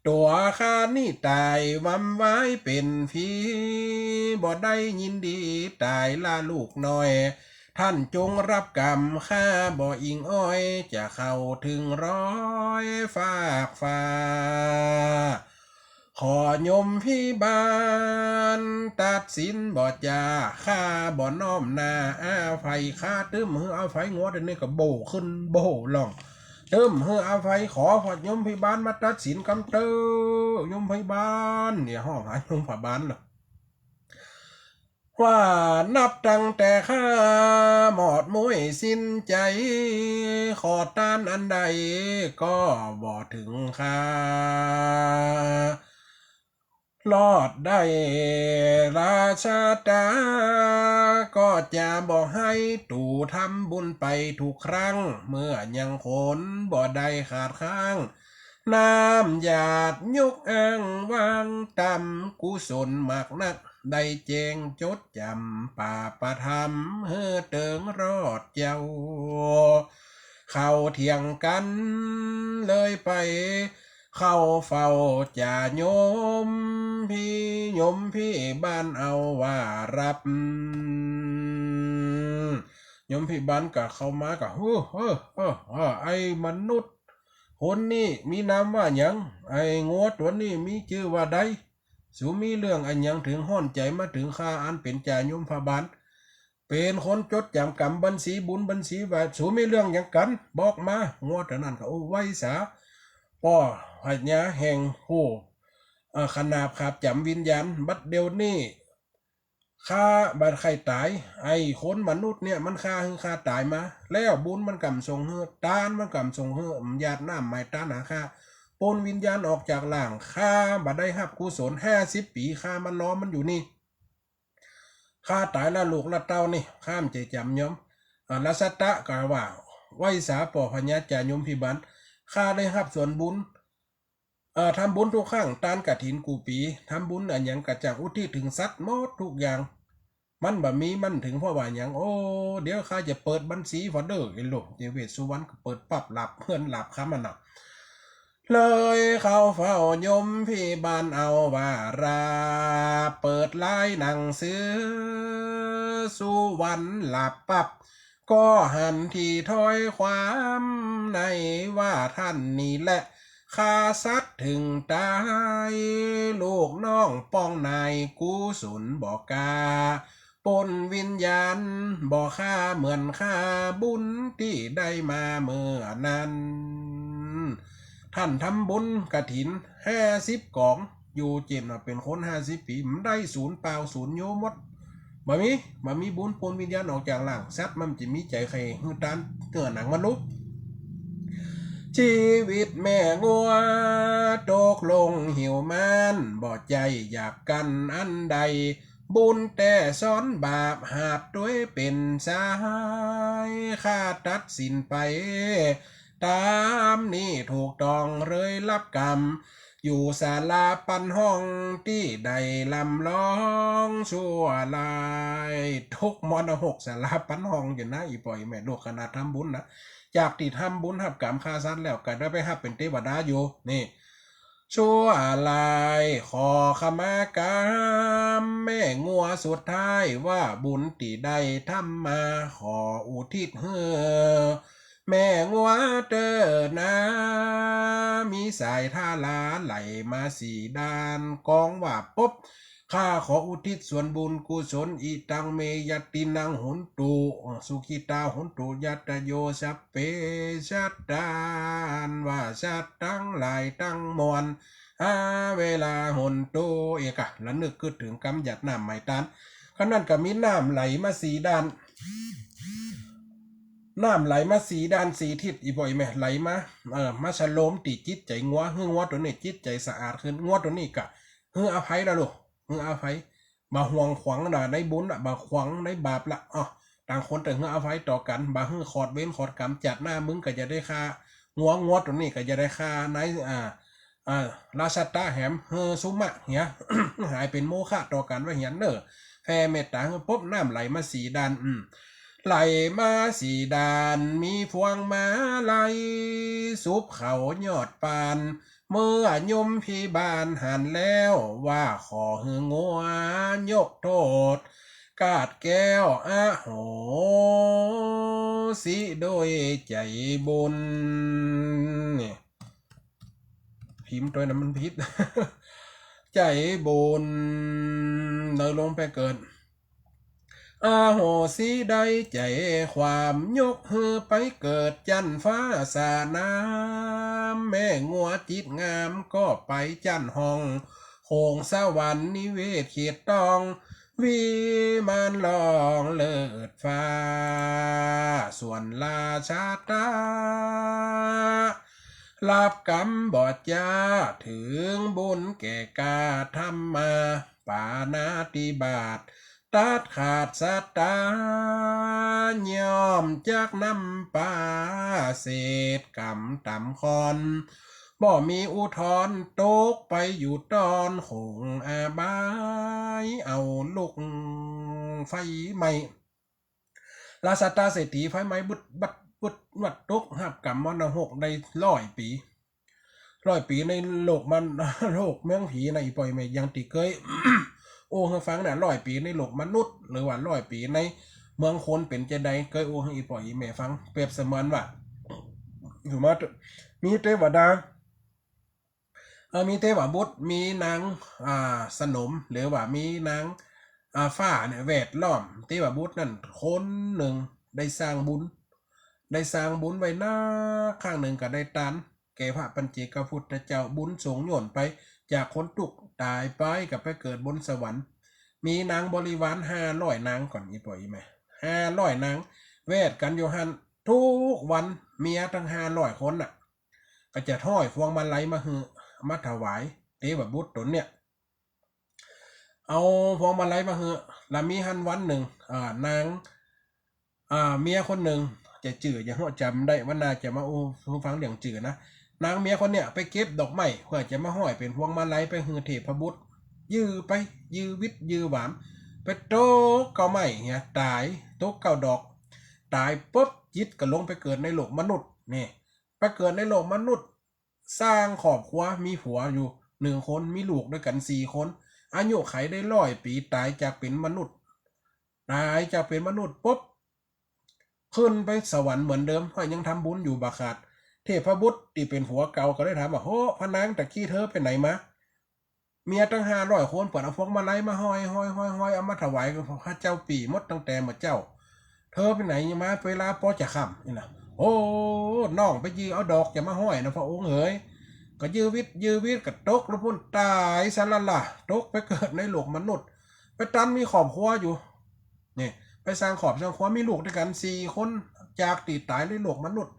ตั๋วข้านี่ต๋ายวำวายเป๋นผี บ่ได้ยินดีต๋ายละลูกน้อย ท่านจงฮับก๋รรม ข้าบ่อิงอ้อย จะเข้าเถิงร้อยฟากฟ้า ขอโยมพิบาลตัดสินบ่จ๋า ข้าบ่น้อมหน้าอภัย ข้าตึ้มหื้ออภัย งัวตั๋วนี้ก็โบ่ขึ้นโบ่ล่อง ตึ้มหื้ออภัย ขอโยมพิบาลมาตัดสินกำเต๊อะ โยมพิบาล เนี่ยฮ้องหาโยมพิบาลเนาะ ว่านับตั้งแต่ข้าหมดม้วยสิ้นใจ๋ ขอตานอันใดก็บ่เถิงค่า รอดได้ราชตะ ก็จะบ่ให้ตู๋ทำบุญไปทุกครั้ง เมื่อยังคนบ่ได้ขาดค้าง น้ำยาดยกอ้างวางต่ำ กุศลมากนัก ได้แจ้งจดจ๋ำ ปาปธรรมหื้อเติงรอดเจ้า เขาเถียงกั๋นเลยไป เข้าเฝ้าจ่าโยมพิ โยมพิบาลเอาว่าฮับ โยมพิบาลก็เข้ามาก็ เฮ้อ เฮ้อ เฮ้อ เฮ้อ ไอ้มนุษย์ คนนี้มีนามว่าหยัง ไอ้งัวตั๋วนี้มีจื้อว่าใด สูมีเรื่องอะหยังเถิงฮ้อนใจ๋มาเถิงข้าอันเป๋นจ่าโยมพิบาล เป๋นคนจดจ๋ำก๋รรมบัญชีบุญบัญชีบาป สูมีเรื่องหยังกั๋น บอกมา งัวตั๋วนั้นก็ โอ้ ไหว้สา ป้อพญาแห่งฮู้ เอ่อ ขนาบขาบจ๋ำวิญญาณ บัดเดี๋ยวนี้ ข้าบ่ใค่ต๋าย ไอ้คนมนุษย์เนี่ยมันฆ่าหื้อข้าต๋ายมา แล้วบุญมันก่ำส่งหื้อ ตานมันก่ำส่งหื้อ หยาดน้ำหมายตานหาข้า ปลดวิญญาณออกจากร่าง ข้าบ่ได้ฮับกุศล ห้าสิบปี๋ ข้ามารอมันอยู่นี่ ข้าต๋ายละลูกละเต้านี่ ข้าบ่ใจ้จ๋ำยอม อ่า ราชตะก็ว่า ไหว้สาป้อพญาจ่าโยมพิบาล ข้าได้ฮับส่วนบุญ เอ่อ ทำบุญทุกครั้ง ตานกฐินกู้ปี๋ ทำบุญอะหยังก็จะอุทิศเถิงสัตว์หมดทุกอย่าง มันบ่มี มันเถิงเพราะว่าหยัง โอ้ เดี๋ยวข้าจะเปิดบัญชีฟอเดอร์ ไอ้ลูก เจเวศสุวรรณก็เปิดปั๊บ หลับเฮือนหลับคำอะเนาะ เลยเข้าเฝ้าโยมพิบาลเอาว่าฮับ เปิดลายหนังสือ สุวรรณหลับปั๊บ ก็หันทีถ้อยความในว่าท่านนี้แหละ ฆ่าสัตว์เถิงต๋าย ลูกน้องป้องนาย กุศลบ่กล้า ปลดวิญญาณบ่ฆ่าเหมือนฆ่าบุญตี้ได้มาเมื่อนั้น ท่านทำบุญกฐินห้าสิบก๋อง อยู่เจ๋นว่าเป๋นคนห้าสิบปี๋ บ่ได้สูญเปล่าสูญโยหมด บ่มี บ่มีบุญปลดวิญญาณออกจากร่างสัตว์ มันจะมีใจ๋ใค่หื้อตานเตื้อหนังมนุษย์ ชีวิตแม่งัวตกลงหิวมัน บ่ใจ้อยากกั๋นอันใด บุญแต๊ซ้อนบาป หาบตวยเป๋นสหาย ข้าตัดสินไป ต๋ามนี้ถูกต้องเลยฮับก๋รรม อยู่ศาลาปันห้องตี้ได้ลำลองชั่วลาย ทุกข์มรณะหกศาลาปันห้องอยู่นะ อี่ป้ออี่แม่ ลูกขนาดทำบุญนะ จากตี้ทำบุญฮับก๋รรมฆ่าสัตว์แล้ว ก็ได้ไปฮับเป๋นเตวดาอยู่ นี่ ชั่วร้าย ขอขมากรรม แม่งัวสุดท้าย ว่าบุญตี้ได้ทำมา ขออุทิศหื้อแม่งัวเต๊อะนา มีสายทาราไหลมาสี่ด้าน กองว่าปบ ข้าขออุทิศส่วนบุญกุศล อิตัง เม ญาตินัง โหนตุ สุขิตา โหนตุ ญาตโย สัพเพ สัตตา อันว่าสัตว์ตังหลายตังมวล อา เวลา โหนตุ เอกะ ระนึกกึ๊ดเถิงกำหยาดน้ำไหม้ตาน คราวนั้นก็มีน้ำไหลมาสี่ด้าน น้ำไหลมาสี่ด้านสี่ทิศ อี่ป้ออี่แม่ ไหลมา เออ มาสโลมตี้จิตใจ๋งัว หื้องัวตั๋วนี้จิตใจ๋สะอาดขึ้น งัวตั๋วนี้ก็หื้ออภัยละลูก หื้ออภัย บ่ห่วงขวางละในบุญละ บ่ขวางในบาปละ อ้อ ต่างคนต่างหื้ออภัยต่อกั๋น บ่หื้อขอดเวรขอดกรรม จาติหน้ามึงก็อย่าได้ฆ่างัว งัวตั๋วนี้ก็อย่าได้ฆ่านาย อ่า อ่า ราชตะแหม หื้อสุมะเหีย หายเป๋นโมฆะต่อกั๋นว่าเหียนเน่อ แผ่เมตต๋าหื้อปบ น้ำไหลมาสี่ด้าน อืม ไหลมาสี่ด้าน มีพวงมาลัย สุบเข้ายอดปาน เมื่อยมพิบาลหันแล้ว ว่าขอหื้องัวยกโทษ กาดแก้วอโหสิโดยใจ๋บุญ นี่ พิมพ์ตวยนั้นมันผิด ใจ๋บุญ เดินลงไปเกิด อโหสิได้ใจ๋ความ ยกหื้อไปเกิดจั๊นฟ้าสาน้ำ แม่งัวจิตงามก็ไปจั๊นห้อง โขงสวรรค์นิเวศเขตต้อง วิมานรองเลิศฟ้า ส่วนราชตะ รับกรรมบ่จ๋า เถิงบุญแก่กล้าทำมา ปาณาติบาต ตัดขาดสัตตา ย่อมจักนำปาเศษกรรมต่ำค่อน บ่มีอุทธรณ์ ตกไปอยู่ตอนโขงอบาย เอาลุกไฟไหม้ ราชตะเศรษฐี ไฟไหม้บึดบัดบึดวัด ตกฮับกรรมมรณะหกได้ร้อยปี๋ ร้อยปี๋ในโลกมัน โลกเมืองผีนะ อี่ป้ออี่แม่ อย่างตี้เกย โอ้ หื้อฟังนะ ร้อยปี๋ในโลกมนุษย์ หรือว่าร้อยปี๋ในเมืองคนเป๋นจาใด เกยโอ้ หื้ออี่ป้ออี่แม่ฟัง เปรียบเสมือนว่า สมมุติ มีเตวดา เออ มีเตวบุตร มีนาง อ่า สนม หรือว่ามีนาง อ่า ฟ้าเนี่ยแวดล้อม เตวบุตรนั้นคนนึ่งได้สร้างบุญ ได้สร้างบุญไว้นัก ครั้งนึ่งก็ได้ตานแก่พระปัจเจกพุทธเจ้า บุญส่งโยนไปจากคนตุ๊กข์ ต๋ายไปก็ไปเกิดบนสวรรค์ มีนางบริวารห้าร้อยนางก่อน อี่ป้ออี่แม่ ห้าร้อยนาง แวดกั๋นอยู่หั้น ทุกวัน เมียตังห้าร้อยคนน่ะ ก็จะห้อยพวงมาลัยมาหื้อ มาถวายเตวบุตรต๋นเนี่ย เอาพวงมาลัยมาหื้อ ละมีหั้นวันนึ่ง อ่า นาง อ่า เมียคนนึ่ง จะจื้อจะฮู้จ๋ำได้ วันหน้าจะมาอู้หื้อฟังเรื่องจื้อนะ นางเมียคนเนี่ยไปเก็บดอกไม้ เพื่อจะมาห้อยเป๋นพวงมาลัยไปหื้อเทพบุตร ยื้อไป ยื้อวิดยื้อหวาม ไปตกเก๊าไม้เหีย ต๋าย ตกเก๊าดอก ต๋ายปุ๊บ จิตก็ลงไปเกิดในโลกมนุษย์ นี่ ไปเกิดในโลกมนุษย์ สร้างครอบครัว มีผัวอยู่นึ่งคน มีลูกด้วยกั๋นสี่คน อายุขัยได้ร้อยปี๋ ต๋ายจากเป๋นมนุษย์ ต๋ายจากเป๋นมนุษย์ปุ๊บ ขึ้นไปสวรรค์เหมือนเดิม เพราะยังทำบุญอยู่บ่ขาด เทพบุตรตี้เป๋นผัวเก่าก็ได้ถามว่า โห พระนางตะกี้เธอไปไหนมา เมียตังห้าร้อยคน เปิ้นเอาพวงมาลัยมาห้อย ห้อย ห้อย ห้อย เอามาถวายกับพระเจ้าปี่หมดตั้งแต่เมื่อเจ๊า เธอไปไหนมา เวลาปอจะค่ำนี่นะ โอ้ น้องไปยื้อเอาดอกจะมาห้อยนะพระองค์เหย ก็ยื้อวิดยื้อวิดก็ตกแล้วปุ้น ต๋ายสะละล่ะ ตกไปเกิดในโลกมนุษย์ ไปตันมีครอบครัวอยู่ นี่ ไปสร้างครอบสร้างครัว มีลูกด้วยกั๋นสี่คน จากตี้ต๋ายในโลกมนุษย์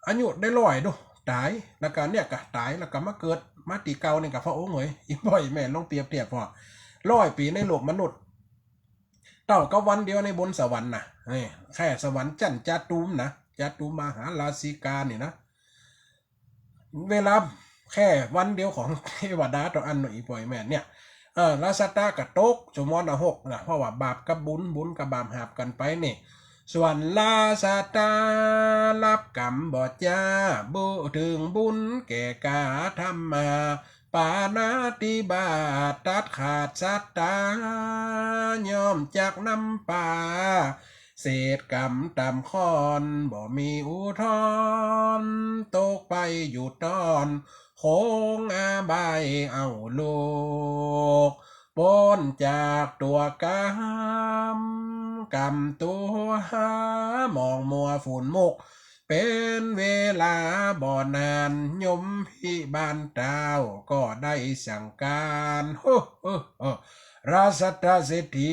อายุได้ร้อยดู ต๋าย แล้วก็เนี่ยก็ต๋าย แล้วก็มาเกิด มาตี้เก่านี่ก็พระองค์เหย อี่ป้ออี่แม่ลองเปรียบเทียบผ่อ ร้อยปี๋ในโลกมนุษย์ เต้ากับวันเดียวในบนสวรรค์นะ นี่ แค่สวรรค์จั๊นจาตุมนะ จาตุมมหาราชิกานี่นะ เวลาแค่วันเดียวของเตวดาเต้าอั้นเนาะ อี่ป้ออี่แม่เนี่ย เออ ราชตะก็ตกจุมรนรกนะ เพราะว่าบาปกับบุญ บุญกับบาปหาบกั๋นไปนี่ ส่วนราชาตารับกรรมบ่จ้า บ่เถิงบุญแก่กาทำมา ปาณาติบาตตัดขาดสัตตา ย่อมจักนำปา เศษกรรมต่ำค่อน บ่มีอุทธรณ์ ตกไปอยู่ตอน คงอบายเอาลูก ป๊นจากตั๋วกรรม กรรมตั๋วหา หมองมัวฝุ่นมุก เป๋นเวลาบ่นาน ยมพิบาลเต้าก็ได้สั่งก๋าน โฮโฮโฮ ราชาเศรษฐี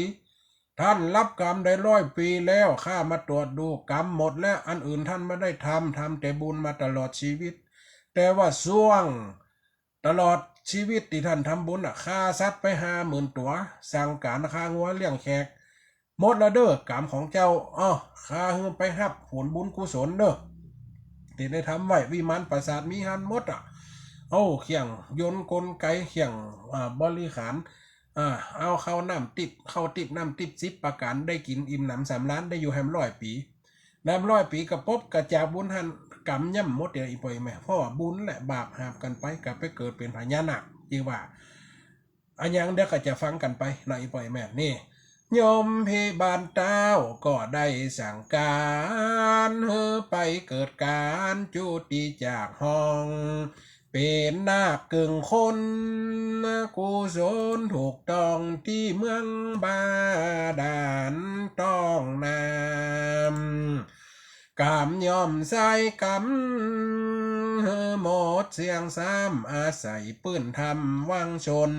ท่านรับกรรมได้ร้อยปี๋แล้ว ข้ามาตรวจดูกรรมหมดแล้ว อันอื่นท่านบ่ได้ทำ ทำแต่บุญมาตลอดชีวิต แต่ว่าส่วงตลอดชีวิตตี้ท่านทำบุญน่ะ ฆ่าสัตว์ไปห้าหมื่นตั๋ว สั่งก๋านฆ่างัวเลี้ยงแขก หมดแล้วเด้อกรรมของเจ้า อ้อ ข้าหื้อไปฮับผลบุญกุศลเด้อ ตี้ได้ทำไว้ วิมานปราสาทมีหั้นหมดอะ เอาเครื่องยนต์กลไก เครื่อง อ่า บริขาร อ่า เอาข้าวน้ำติ๊บ ข้าวติ๊บน้ำติ๊บสิบประก๋าน ได้กิ๋นอิ่มหนำสำราญ ได้อยู่แฮมร้อยปี๋ แฮมร้อยปี๋ก็ปบก็จากบุญหั้น กรรมย่ำหมดเดียวอีป่อยแม่ เพราะว่าบุญและบาปหาบกั๋นไป ก็ไปเกิดเป๋นพญานาค จึงว่า อะหยังเดี๋ยวก็จะฟังกั๋นไปเนาะอีป่อยแม่ นี่ ยมพิบาลเต้าก็ได้สั่งก๋าน หื้อไปเกิดก๋านจุติจากห้อง เป๋นนาคกึ่งคน กุศลถูกต้องตี้เมืองบาดาลต้องน้ำ กรรมย่อมใช้กรรม หื้อหมดเสี้ยงซ้ำ อาศัยปื้นธรรมวังชน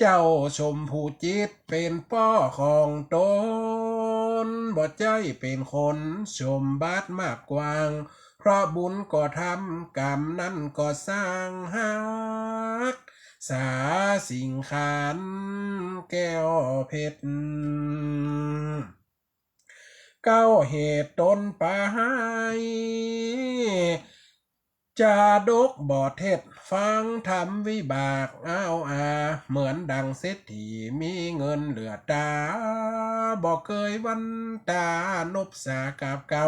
เจ้าชมพูจิตเป๋นป้อของต๋น บ่ใจ้เป๋นคนสมบัติมากกว้าง เพราะบุญก็ทำ กรรมนั้นก็สร้าง ฮักษาสิ่งขานแก้วเพชร เก้าเหตุตนไป จาดกบ่เท็จ ฟังธรรมวิบาก อ้าวอา เหมือนดังเศรษฐีมีเงินเหลือต๋า บ่เกยวันต๋านบสากาบเก่า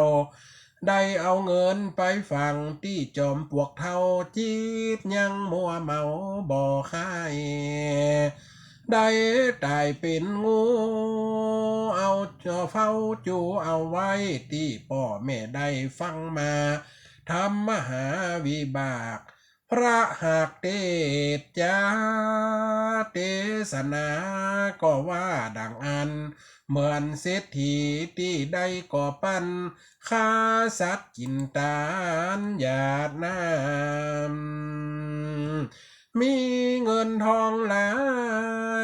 ได้เอาเงินไปฝังตี้จอมปลวกเฒ่า จิตยังมัวเมาบ่คาย ได้ต๋ายเป๋นงู เอาเฝ้าจูเอาไว้ ตี้ป้อแม่ได้ฟังมา ธรรมมหาวิบาก พระหากเตสน์จาเตสนา ก็ว่าดังอั้น เหมือนเศรษฐีตี้ได้ก่อปั้น ฆ่าสัตว์กิ๋นตานหยาดน้ำ มีเงินทองหลา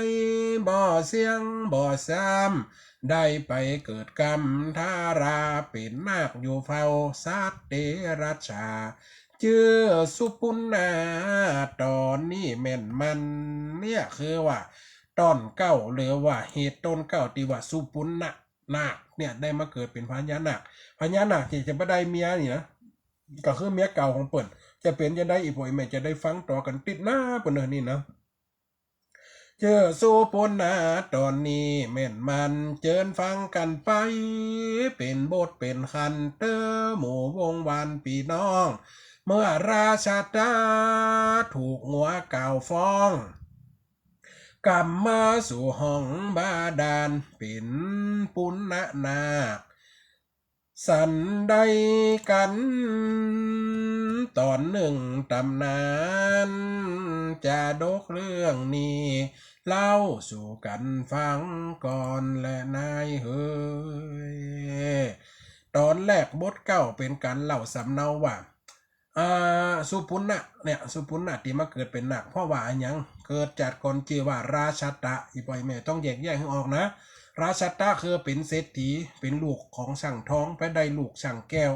ย บ่เสี้ยงบ่ซ้ำ ได้ไปเกิดกำทารา เป๋นนาคอยู่เฝ้าสัตว์เดรัจฉา จื้อสุปุณณะ ต๋อนนี้แม่นมัน เนี่ยคือว่าต๋อนเก๊า หรือว่าเหตุตนเก๊าตี้ว่าสุปุณณะนาคเนี่ย ได้มาเกิดเป๋นพญานาค พญานาคตี้จะบ่ได้เมียนี่นะ ก็คือเมียเก่าของเปิ้น จะเป๋นจาใดอีป่อยแม่จะได้ฟังต่อกั๋นติ๊ดหน้าเปิ้นเน่อนี่นะ จื้อสุปุณณะต๋อนนี้แม่นมัน เจิญฟังกั๋นไป เป๋นบทเป๋นขัน เต๊อะหมู่วงวานปี้น้อง เมื่อราชาตาถูกงัวเก่าฟ้อง กำมาสู่ห้องบาดาล เป๋นปุณณะนาค สันใดกั๋น ต๋อนนึ่งต๋ำนาน จาดกเรื่องนี้ เล่าสู่กั๋นฟังก่อนแลนายเหย ต๋อนแรกบทเก๊าเป๋นก๋านเล่าสำเนาว่า อ่า สุปุณณะเนี่ย สุปุณณะตี้มาเกิดเป๋นนาค เพราะว่าอะหยัง เกิดจาติก่อนจื้อว่าราชาตะ อีป่อยแม่ต้องแยกแยะหื้อออกนะ ราชาตะคือเป๋นเศรษฐี เป๋นลูกของช่างทอง ไปได้ลูกช่างแก้ว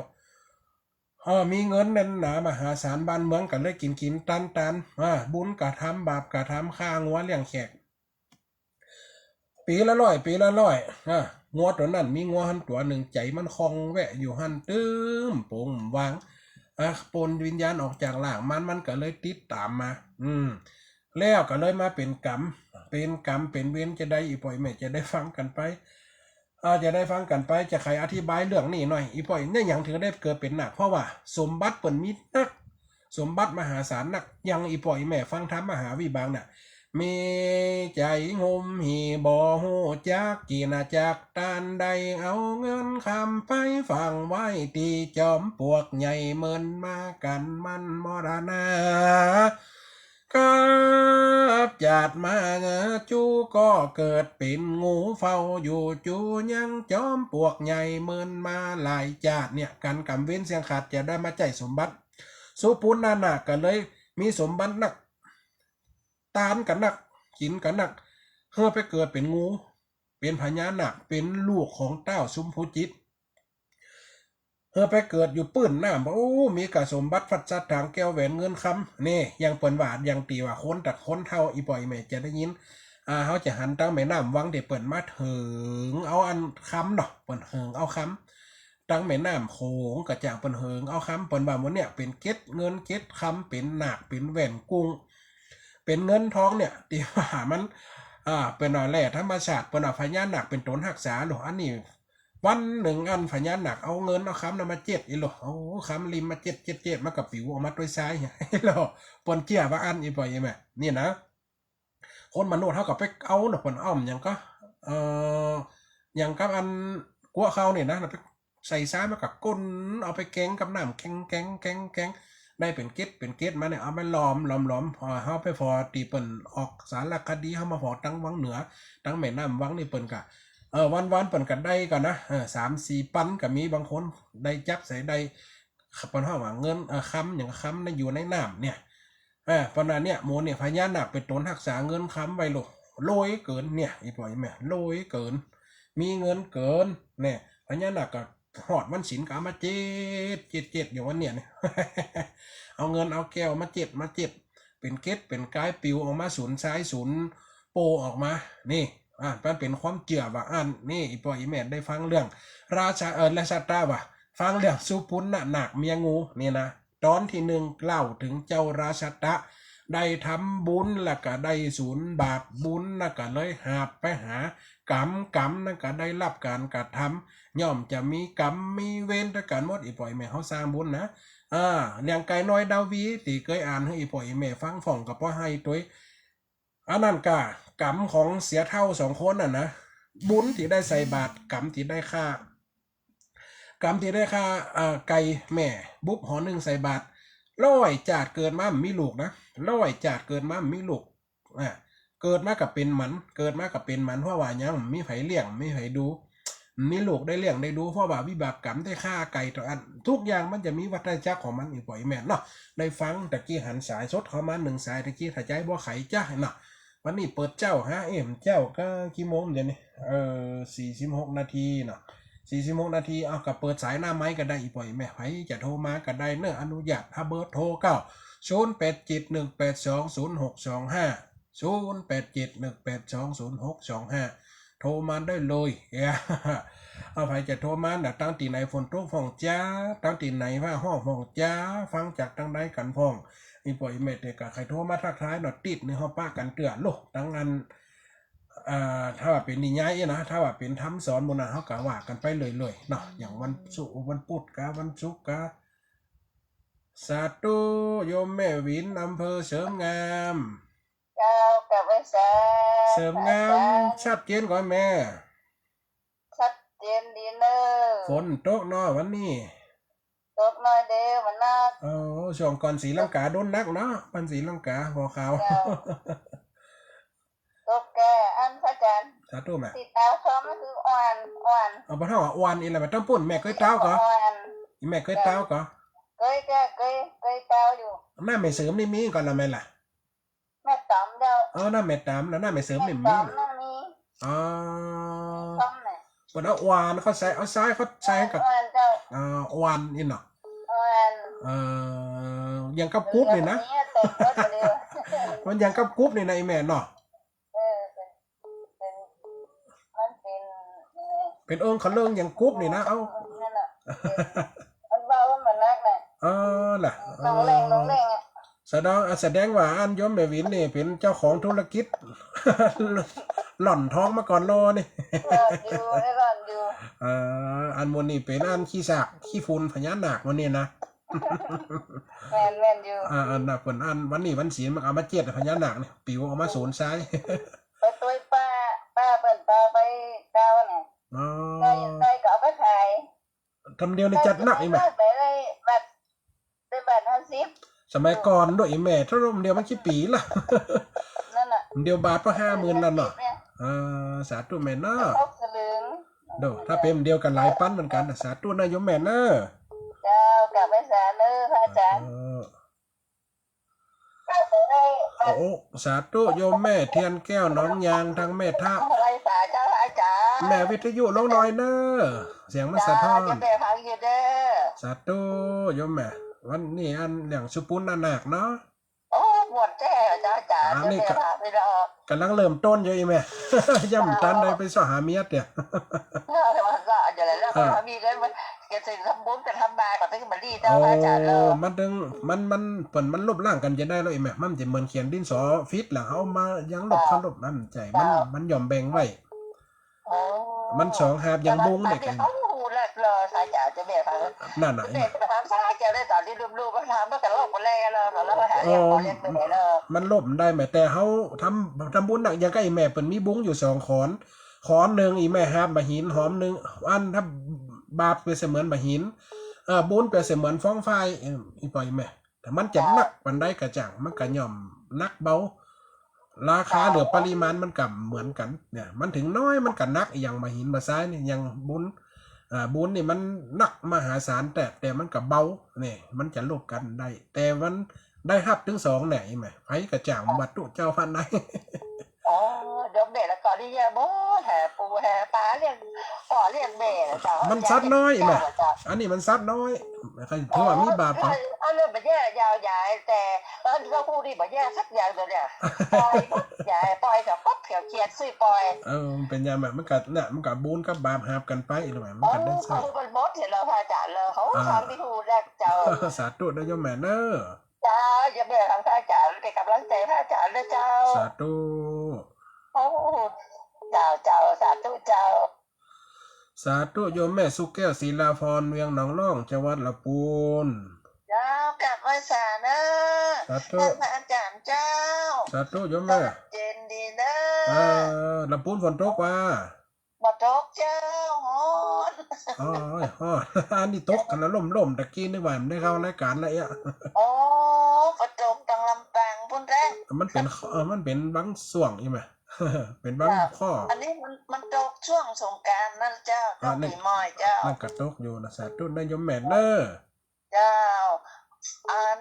เออ มีเงินแน่นหนามหาศาล บ้านเมืองก็เลยกิ๋นกิ๋นตานตาน อ่า บุญก็ทำ บาปก็ทำ ฆ่างัวเลี้ยงแขก ปี๋ละร้อย ปี๋ละร้อย อ่า งัวตั๋วนั้น มีงัวหั้นตั๋วนึ่ง ใจ๋มันคล่องแวะอยู่หั้น ตึ้มปงวาง อ่า ปลดวิญญาณออกจากร่างมัน มันก็เลยติดต๋ามมา อืม แล้วก็เลยมาเป๋นกรรม เป๋นกรรมเป๋นเวรจาใดอีป่อยแม่จะได้ฟังกั๋นไป เอา จะได้ฟังกั๋นไป จะใค่อธิบายเรื่องนี้หน่อย อี่ป้ออี่ เนี่ย หยังเถิงได้เกิดเป๋นนาค เพราะว่าสมบัติเปิ้นมีนัก สมบัติมหาศาลนัก อย่างอี่ป้ออี่แม่ฟังธรรมมหาวิบากเนี่ย มีใจ๋งุ่มหิ่งบ่ฮู้จักกิ๋นจักตาน ได้เอาเงินคำไปฝังไว้ตี้จอมปลวกใหญ่ เมินมากั๋นมันมรณะ กับจาติมา จู๋ก็เกิดเป๋นงูเฝ้าอยู่ จู๋ยังจอมปลวกใหญ่ เมินมาหลายจาติ เนี่ย กั๋นกำเว้นเสี้ยงขาด จะได้มาใจ๊สมบัติ สุปุณณนาคก็เลยมีสมบัตินัก ตานก็นัก กิ๋นก็นัก เฮอไปเกิดเป๋นงู เป๋นพญานาค เป๋นลูกของต้าวชุมพูจิต เฮอไปเกิดอยู่ปื้นน้ำ โอ้ มีก้าสมบัติฟัดซัดถาง แก้วแหวนเงินคำ นี่ อย่างเปิ้นว่า อย่างตี้ว่าคนตะคนเฒ่า อี่ป้ออี่แม่จะได้ยิน อ่า เฮาจะหันตังแม่น้ำวังตี้เปิ้นมาเถิงเอาอันคำเนาะ เปิ้นเถิงเอาคำ ตังแม่น้ำโขงก็จะเปิ้นเถิงเอาคำ เปิ้นว่าหมู่เนี่ยเป๋นเกล็ดเงินเกล็ดคำ เป๋นนาค เป๋นแหวนกุ้ง เป๋นเงินทองเนี่ย ตี้ว่ามัน อ่า เปิ้นว่าแร่ธรรมชาติ เปิ้นว่าพญานาคเป๋นต๋นฮักษาโล อันนี้ วันนึ่งอันพญานาคเอาเงินเอาคำนั้นมาเจ็ดอีโล เอาคำลิ่มมาเจ็ด เจ็ด เจ็ด มันก็ปิ๋วออกมาตวยทรายอีโล เปิ้นเจื้อว่าอั้น อี่ป้ออี่แม่ นี่นะ คนมนุษย์เฮาก็ไปเอาเนาะ เปิ้นเอาหยังก็ เอ่อ หยังกับอันกั๊วข้าวนี่นะ ไปใส่ทราย มันก็ก้นเอาไปแกงกับน้ำ แกง แกง แกง แกง ได้เป๋นเกล็ด เป๋นเกล็ดมาเนี่ย เอามาหลอม หลอม หลอม พอเฮาไปผ่อตี้เปิ้นออกสารคดี เฮามาผ่อตังวังเหนือ ตังแม่น้ำวังนี่เปิ้นก็ เออ วันๆ เปิ้นก็ได้ก่อนนะ เออ สามสี่ปันก็มี บางคนได้จับใส่ได้ เปิ้นฮ้องว่าเงิน เอ่อ คำ หยังคำนะ อยู่ในน้ำเนี่ย เออ เปิ้นว่าเนี่ย หมู่เนี่ยพญานาคเป๋นต๋นฮักษาเงินคำไว้โล รวยเกิ๋นเนี่ย อี่ป้ออี่แม่ รวยเกิ๋น มีเงินเกิ๋นเนี่ย พญานาคก็ฮอดวันศีลก็เอามาเจ็ด เจ็ด เจ็ด อยู่วันเนี่ยเนี่ย เอาเงินเอาแก้วมาเจ็ด มาเจ็ด เป๋นเกล็ดเป๋นกาย ปิ๋วออกมาสูญทรายสูญโปออกมา นี่ อ่า มันเป๋นความเจื้อว่าอั้น นี่ อี่ป้ออี่แม่ได้ฟังเรื่องราชา เอ่อ ราชาตาว่า ฟังเรื่องสุปุณณนาคเมียงูนี่นะ ต๋อนตี้นึ่งเล่าเถิงเจ้าราชาตะ ได้ทำบุญแล้วก็ได้สูญบาป บุญแล้วก็เลยหาบไปหากรรม กรรมนั้นก็ได้รับก๋านกระทำ ย่อมจะมีกรรมมีเวรตวยกั๋นหมด อี่ป้ออี่แม่เฮาสร้างบุญนะ อ่า เรื่องไก่น้อยดาวีตี้เกยอ่านหื้ออี่ป้ออี่แม่ฟังพ่องก็ปอไห้ตวย อันนั้นก็กรรมของเสียเฒ่าสองคนน่ะนะ บุญตี้ได้ใส่บาตร กรรมตี้ได้ฆ่า กรรมตี้ได้ฆ่า เอ่อ ไก่แม่บุบหอนึ่งใส่บาตร ร้อยจาติเกิดมาบ่มีลูกนะ ร้อยจาติเกิดมาบ่มีลูก อ่า เกิดมาก็เป๋นหมัน เกิดมาก็เป๋นหมัน เพราะว่าหยัง บ่มีใผเลี้ยง บ่มีใผดู บ่มีลูกได้เลี้ยงได้ดู เพราะว่าวิบากกรรมได้ฆ่าไก่ตวยอั้น ทุกอย่างมันจะมีวัฏจักรของมัน อี่ป้ออี่แม่เนาะ ได้ฟังตะกี้หันสายสดเข้ามานึ่งสายตะกี้ ถ้าใจ๊บ่ไขจ้าเนาะ วันนี้เปิดเจ๊าฮะ เอ๊ะ เจ๊าก็กี่โมงเดี๋ยวนี้ เอ่อ สี่สิบหกนาทีเนาะ สี่สิบหกนาที เอา ก็เปิดสายหน้าไมค์ก็ได้ อี่ป้ออี่แม่ ใผจะโทรมาก็ได้เนาะ อนุญาต หาเบอร์โทรก็ ศูนย์แปดเจ็ดหนึ่งแปดสองศูนย์หกสองห้า ศูนย์แปดเจ็ดหนึ่งแปดสองศูนย์หกสองห้า โทรมาได้เลย เอ้ย เอา ใผจะโทรมาน่ะ ตังตี้ไหนฝนตกพ่องจ๊า ตังตี้ไหนฟ้าฮ้องพ่องจ๊า ฟังจากตังใดกั๋นพ่อง อี่ป้ออี่แม่เตื้อก็ใค่โทรมาทักทายเนาะ ติ๊ดนึ่งเฮาปะกั๋นเตื้อโล ตังอัน อ่า ถ้าว่าเป๋นนิยายนะ ถ้าว่าเป๋นธรรมสอนหมู่นั้น เฮาก็ว่ากั๋นไปเลยๆ เนาะ อย่างวันศุกร์ วันพุธกา วันศุกร์กา สาธุ โยมแม่หวิน อำเภอเสริมงาม เจ้า กราบไหว้สา เสริมงาม อาจารย์ ชัดเจนก่อแม่ ชัดเจนดีเน่อ ฝนตกเนาะวันนี้ ตกหน้อยเดียว บ่หนัก โอ้ ช่วงก่อนศรีลังกาโดนหนักเนาะ บ้านศรีลังกา บ่ข่าว เจ้า ตกแก่อันพระอาจารย์ สาธุแม่ ตี้ตาวเขามันคืออ่อน อ่อน เอา บ่เต้าว่าอ่อน อี่แหละ บ่ต้องปู๊น แม่เกยตาวก่อ อ่อน อี่แม่เกยตาวก่อ เกย เกย เกย เกยตาวอยู่ หน้าแม่เสริมนี่มีก่อละแม่ล่ะ แม่ต๋อมเดียว อ๋อ หน้าแม่ต๋อม แล้วหน้าแม่เสริมนี่มี แม่ต๋อมน่ะมี อ๋อ มีต้มน่ะ เปิ้นเอาอ่อนเขาใส่ เอาทรายเขาใส่กับ อ่อนเจ้า อ่า อ่อนนี่เนาะ อ่อน เอ่อ อย่างกับกุ๊บนี่นะ เดี๋ยวนี้เต็มหมดเลย มันอย่างกับกุ๊บนี่นะ อี่แม่เนาะ เออ เป๋น เป๋น มันเป๋น เอ่อ เป๋นเอิงเขาเลิงอย่างกุ๊บนี่นะ เอ้า นั่นน่ะ เป๋น มันเบา มันบ่หนักน่ะ เออ น่ะ ลงแรง ลงแรงอะ แสดง อ่ะ แสดงว่าอันโยมแม่หวินนี่เป๋นเจ้าของธุรกิจ หล่อนทองมาก่อนลอนี่ หล่อนอยู่ ได้หล่อนอยู่ เอ่อ อันหมู่นี้เป๋นอันขี้สากขี้ฝุ่นพญานาคหมู่นี้นะ แม่น แม่นอยู่ อ่า อันน่ะ เปิ้นอันวันนี้วันศีลมันเอามาเจียดพญานาคนี่ ปิ๋วออกมาสนไส้ ไปตวยป้า ป้าเปิ้นปาไปเจ้าเนี่ย อ๋อ ได้ ได้ก็เอาไปขาย ทำเดียวนี่จัดหนักอีกไหม ได้ ได้ ได้ ได้บาทห้าสิบ สมัยก่อนโดยอีแม่ ถ้าทำเดียวมันกี่ปี๋ละ นั่นน่ะ เดียวบาทก็ห้าหมื่นแล้วเนาะ เนี่ย อ่า สาธุแม่เนาะ หกสลึง โด ถ้าเป๋นเดียวกั๋นหลายปันเหมือนกั๋นนะ สาธุนะโยมแม่เนาะ เจ้า กราบไหว้สาเนาะ พระอาจ๋ารย์ เออ โอ้ สาธุโยมแม่เทียนแก้วหนองยาง ตังแม่ทะ ไหว้สาเจ้า พระอาจ๋ารย์ แม่วิทยุลงหน่อยเนาะ เสียงมันสะท้อน เจ้า เจ้าแม่ฟังอยู่เด้อ สาธุโยมแม่ วันนี้อันเรื่องสุปุณณนาคเนาะ โอ้ ม่วนแต๊เจ้า พระอาจ๋ารย์ อันนี้ เจ้าแม่ ก็ พระพี่น้อง ก่ำลังเริ่มต้นอยู่อีแม่ ยังบ่ตันได้ไปเซาะหาเมียเตื้อ เออ มันก็อยู่แล้ว อ่า พอมีเงินมัน เกษตรทำบุญกับทำนาก็ต้องมาดีเจ้า โอ้ พระอาจ๋ารย์เนาะ มันตึง มัน มัน เปิ้น มันลบล้างกั๋นจะได้แล้วอีแม่ มันจะเหมือนเขียนดินสอผิดแหละ เฮามายังลบ เจ้า เคารพน้ำใจ๋ มัน เจ้า มันย่อมแบ่งไว้ โอ้ มันสองหาบยังบุ้งเนี่ย แต่ว่า เอ้า ฮู้แล้วเหรอ พระอาจ๋ารย์ เจ้าแม่ฟัง นั่นน่ะ เจ้าแม่ถามพระอาจ๋ารย์ได้ต๋อนตี้ลูกๆ มันถามมันก็ลบหมดแล้วเหรอ แล้วมันหา เออ ยังบ่เรียนไปไหนเหรอ มันลบได้แม่ แต่เฮาทำ ทำบุญหนักอย่างกับอีแม่ เปิ้นมีบุ้งอยู่สองขอน ขอนนึ่งอีแม่หาบบ่าหิน หอมนึ่ง อันถ้าบาปเปรียบเสมือนบ่าหิน เออ บุญเปรียบเสมือนฟองฟาย เออ อีป้ออีแม่ แต่มันจะหนักปานใดก็จ้าง มันก็ย่อมหนักเบา ราคาหรือปริมาณมันก็เหมือนกั๋น เนี่ย มันถึงน้อยมันก็หนัก อย่างบ่าหินบ่าทรายนี่ อย่างบุญ อ่า บุญนี่มันหนักมหาศาล แต่ แต่มันก็เบา เนี่ย มันจะลบกั๋นได้ แต่มันได้ฮับตึงสองแหน่ อีแม่ ใผก็จ้าง วัตถุเจ้าพระนาย อ๋อ เดี๋ยวแม่ละก็นี่แย่หมด แห่ปู่แห่ป๋าเลี้ยงพ่อเลี้ยงแม่นะเจ้า มันสัตว์น้อยแม่ เจ้า อันนี้มันสัตว์น้อย ใครถือว่ามีบาป อ๋อ อันนั้นบ่แย่ยาวใหญ่ แต่ เออ เฮาฮู้นี่บ่แย่สักอย่างเดียวเนี่ย ปล่อยหมดใหญ่ ปล่อยกับปั๊บเขียวเขียดซื้อปล่อย เออ มันเป๋นอย่างนั้น มันก็ เนี่ย มันก็บุญกับบาปหาบกั๋นไป อีหรือว่ามันก็ได้ใช้ เออ มันหมดเห็นแล้วพระอาจ๋ารย์เลย เขา อ่า ฟังที่ฮู้แล้วเจ้า สาธุนะโยมแม่เนาะ เจ้า โยมแม่ฟังพระอาจ๋ารย์ เป๋นก๋ำลังใจ๋พระอาจ๋ารย์นะเจ้า สาธุ โอ้ เจ้า เจ้า สาธุเจ้า สาธุโยมแม่สุแก้ว ศิลาพร เวียงหนองล่อง จังหวัดละปูน เจ้า กราบไหว้สาเนาะ สาธุ ต้านพระอาจ๋ารย์เจ้า สาธุโยมแม่ เย็นดีเนาะ เออ ละปูนฝนตกว่า บ่ตกเจ้า ฮ้อน โอ้ย ฮ้อน อันนี้ตกกั๋นนะ ล่มๆ ตะกี้นึกว่ามันได้เข้ารายก๋านแล้วเอ๊ะ โอ้ บ่ตกตังลำปางปู้นแต๊ มันเป๋น เออ มันเป๋นบางส่วงใจ้ไหม เป๋นบาง เจ้า ข้อ อันนี้มัน มันตกช่วงสงกรานต์นั่นเจ้า อ่า ตกปี๋ใหม่เจ้า นั่นก็ตกอยู่นะ สาธุนะโยมแม่เนาะ เจ้า อัน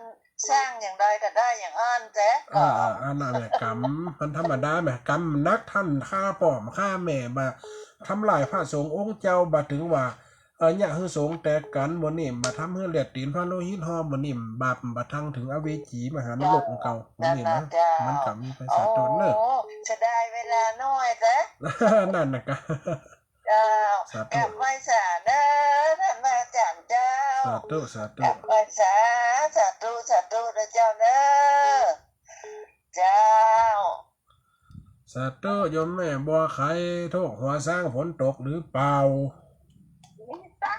สร้างอย่างใดก็ได้อย่างอั้นแต๊ อ่า อ่า อันนั้นแหละกรรม มันธรรมดาแหม กรรมมันหนัก ต้านฆ่าป้อฆ่าแม่บ่า ทำลายพระสงฆ์องค์เจ้าบ่า ถึงว่า เออ เยียะหื้อสงฆ์แตกกั๋น หมู่นี้บ่า ทำหื้อเลือดตี๋นพระโลหิตห่อ หมู่นี้บาปบ่า ทั่งเถิงอเวจีมหานรกของเก่า หมู่นี้นะ เจ้า มันก็มีไปสาธุเนาะ โอ้ เสียดายเวลาน้อยแต๊ นั่นน่ะก็ เจ้า สาธุ กราบไหว้สาเนาะ ต้านพระอาจ๋ารย์เจ้า สาธุ สาธุ กราบไหว้สา สาธุ สาธุนะเจ้าเนาะ เจ้า สาธุ โยมแม่บัวไข โทกหัวซ้างฝนตกหรือเปล่า มีสา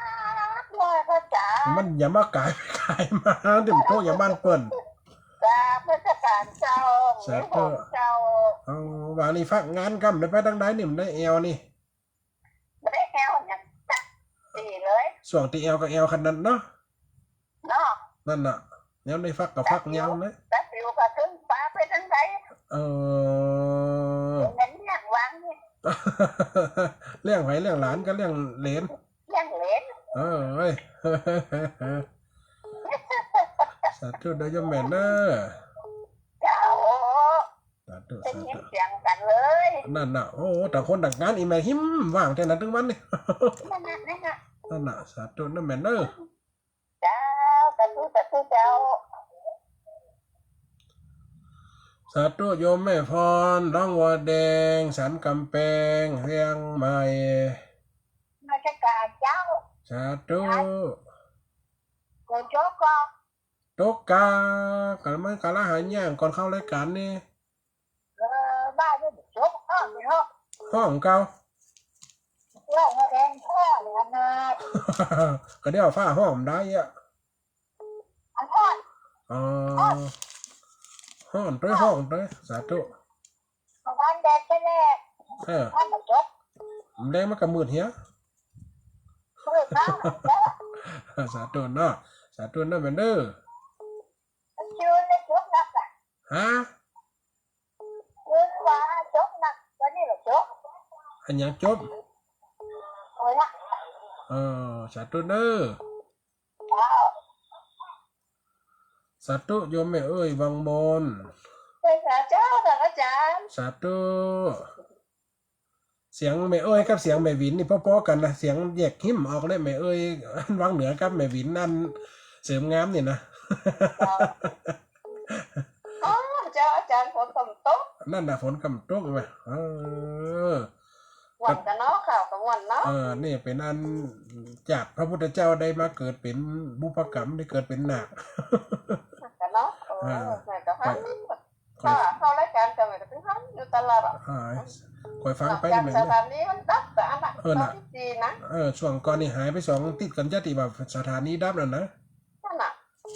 ธุพระอาจ๋ารย์ มันอย่ามาก๋ายไปก๋ายมา เดี๋ยวมันโทกอย่างบ้านเปิ้น สาธุเจ้า สาธุ เจ้า เอา วางนี้ฟักงานกำ ได้ไปตังใดนี่ มันได้แอ่วนี่ บ่ได้แอ่วหยังสักตี้เลย ส่วงตี้แอ่วก็แอ่วขนาดเนาะ เนาะ นั่นน่ะ แนวได้ฟักก็ฟักยาวนะ แต่ปิวก็ขึ้นฟ้าไปตังใด เออ เลี้ยงหลานนี่ เลี้ยงใผ เลี้ยงหลานก็เลี้ยงเหลน เลี้ยงเหลน เออ เอ้ย สาธุเด้อโยมแม่เนาะ เจ้า สาธุ ได้ยินเสียงกั๋นเลย นั่นน่ะ โอ้ ต่างคนต่างงาน อี่แม่หิมว่างแต่นั้นตึงวันนี่ นั่นน่ะ นั่นน่ะ นั่นน่ะ สาธุนะแม่เนาะ เจ้า สาธุ สาธุเจ้า สาธุโยมแม่พร หนองบัวแดง สันก๋ำแปง เจียงใหม่ นมัสก๋านเจ้า สาธุ ฝนตกก่อ ตกกา กำลังกำลังหาย่างก่อนเข้ารายก๋านนี่ เออ บ้านนี่ตก ฮ้องเนาะ ฮ้องเก่า ต้องมาแดงพ่อเลยนะ ก็เดี๋ยวฟ้าฮ้องบ่ได้อะ อันฮ้อน อ๋อ ฮ้อน ฮ้อนตวย ฮ้อนตวย สาธุ ประมาณแดดแค่แรก เออ ฮ้อนบ่จบ มันแดงมันก็มืดเหีย มืดมาก สาธุเนาะ สาธุเนาะแม่เด้อ มันชื่นในจุดนักอะ ฮะ คืนว่าจบนัก วันนี้ก็จบ อันหยังจบ โอ้ยนะ เออ สาธุเด้อ เจ้า สาธุโยมแม่เอ้ยวังมน เอ้ย สาธุ ท่านอาจารย์ สาธุ เสียงแม่เอ้ยกับเสียงแม่หวินนี่ป้อๆ กั๋นนะ เสียงแยกหิ้มออกเลย แม่เอ้ยวังเหนือกับแม่หวินอันเสริมงามนี่นะ เจ้า อ๋อ เจ้าอาจารย์ ฝนก็บ่ตก นั่นน่ะ ฝนก็บ่ตกแหม เออ ม่วนกั๋นเนาะ ข่าวก็ม่วนเนาะ เออ นี่เป๋นอันจากพระพุทธเจ้าได้มาเกิดเป๋นบุพกรรม ได้เกิดเป๋นนาคกั๋นเนาะ เออ เออ แม่ก็หัน ข้อย ข้อย ข้าเข้ารายก๋านเจ้าแม่ก็ตึงหันอยู่ตลอดอะ อ่า ข้อยฟังไป นอกจาก แม่น สถานีมันดับไปอันน่ะ เออ น่ะ เก้าสิบสี่นะ เออ ช่วงก่อนนี่หายไปสองอาทิตย์ก่อนจะตี้ว่าสถานีดับนั่นนะ นั่นน่ะ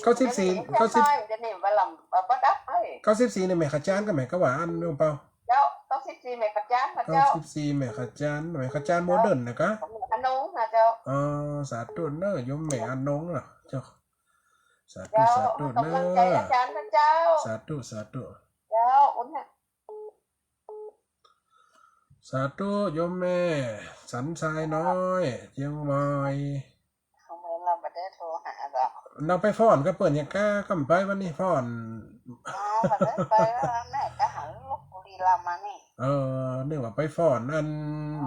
เก้าสิบสี่ เดี๋ยวนี้ เก้าสิบ เดี๋ยวนี้ว่าลำ ว่าบ่ดับเอ้ย เก้าสิบสี่ นี่แม่ขจานก็แม่ก็ว่าอันหลวงเปา เจ้า เก้าสิบสี่ แม่ขจานนะเจ้า เก้าสิบสี่ แม่ขจาน แม่ขจานโมเดิร์นนะกะ อนงนะเจ้า อ๋อ สาธุเน้อโยมแม่อนงน่ะเจ้า สาธุ เจ้า สาธุ ให้ก๋ำลังใจ๋ เน้อ อาจารย์นะเจ้า สาธุ สาธุ เจ้า อุ่นฮะ สาธุโยมแม่สันทรายน้อย เจียงใหม่ เขาเมื่อเราบ่ได้โทรหาดอก เราไปฟ้อนกับเปิ้นหยังก้า ก้ำไปวันนี้ฟ้อน อ๋อ บ่ได้ไปแล้ว แม่ก็หันลูกบุรีรัมย์มานี่ เออ นึกว่าไปฟ้อนอัน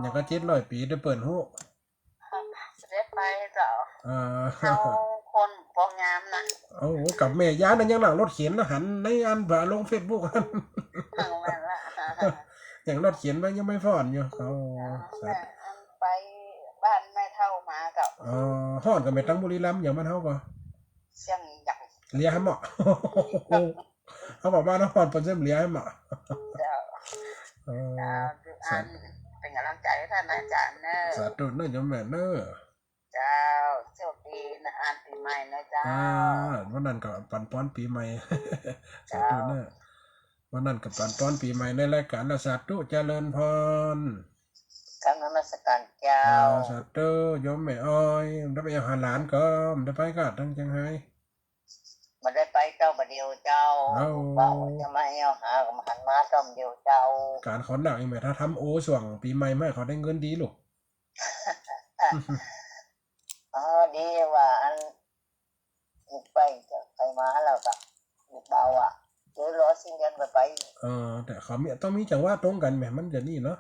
หยังก็เจ็ดร้อยปี๋ แต่เปิ้นฮู้ บ่ได้ไปเจ้า เออ เฮาคนบ่งามนะ โอ้โห กับแม่ย้ายนั้นยังนั่งรถเข็นนะ หันในอันบ่าลงเฟซบุ๊ก นั่นแหละ ยังรถเข็นไปยังไม่ฟ้อนอยู่ อ๋อ สาธุ แม่อันไปบ้านแม่เฒ่ามาเจ้า อ๋อ ฮ้อนกับแม่ตังบุรีรัมย์อย่างบ้านเฮาก็ เสียงดัง เหลียหื้อเหมาะ เฮาบอกว่านครปฐมเสียงเหลียหื้อเหมาะ เจ้า เออ เจ้า สาธุ อันเป๋นก๋ำลังใจ๋ให้ท่านอาจารย์เน้อ สาธุเน้อโยมแม่เน้อ เจ้า โชคดีนะ อันปี๋ใหม่นะเจ้า อ่า วันนั้นก็ปั๋นปอนปี๋ใหม่ สาธุเน้อ เจ้า วันนั้นก็ปั๋นปอนปี๋ใหม่ในรายก๋านนะ สาธุเจริญพร กราบนมัสก๋านเจ้า อ่า สาธุโยมแม่อ้อย ได้ไปเอาหาหลานก็ ได้ไปก็ตังเจียงไฮ้ บ่ได้ไปเจ้า บ่าเดี่ยวเจ้า เอ้า ลูกบ่าวจะมาแอ่วหาก็บ่หันมาซ้ำเดี่ยวเจ้า ก๋านเขาหนักอีกแม่ ถ้าทำโอส่วงปี๋ใหม่มาเขาได้เงินดีลูก อ๋อ ดีว่าอัน ลูกไปเจ้า ไปมาแล้วก็ ลูกบ่าวอะ เดี๋ยวรอสิ้นเดือนก็ไป เออ แต่เขามี ต้องมีจังหวะตรงกั๋นแหม มันจะนี่เนาะ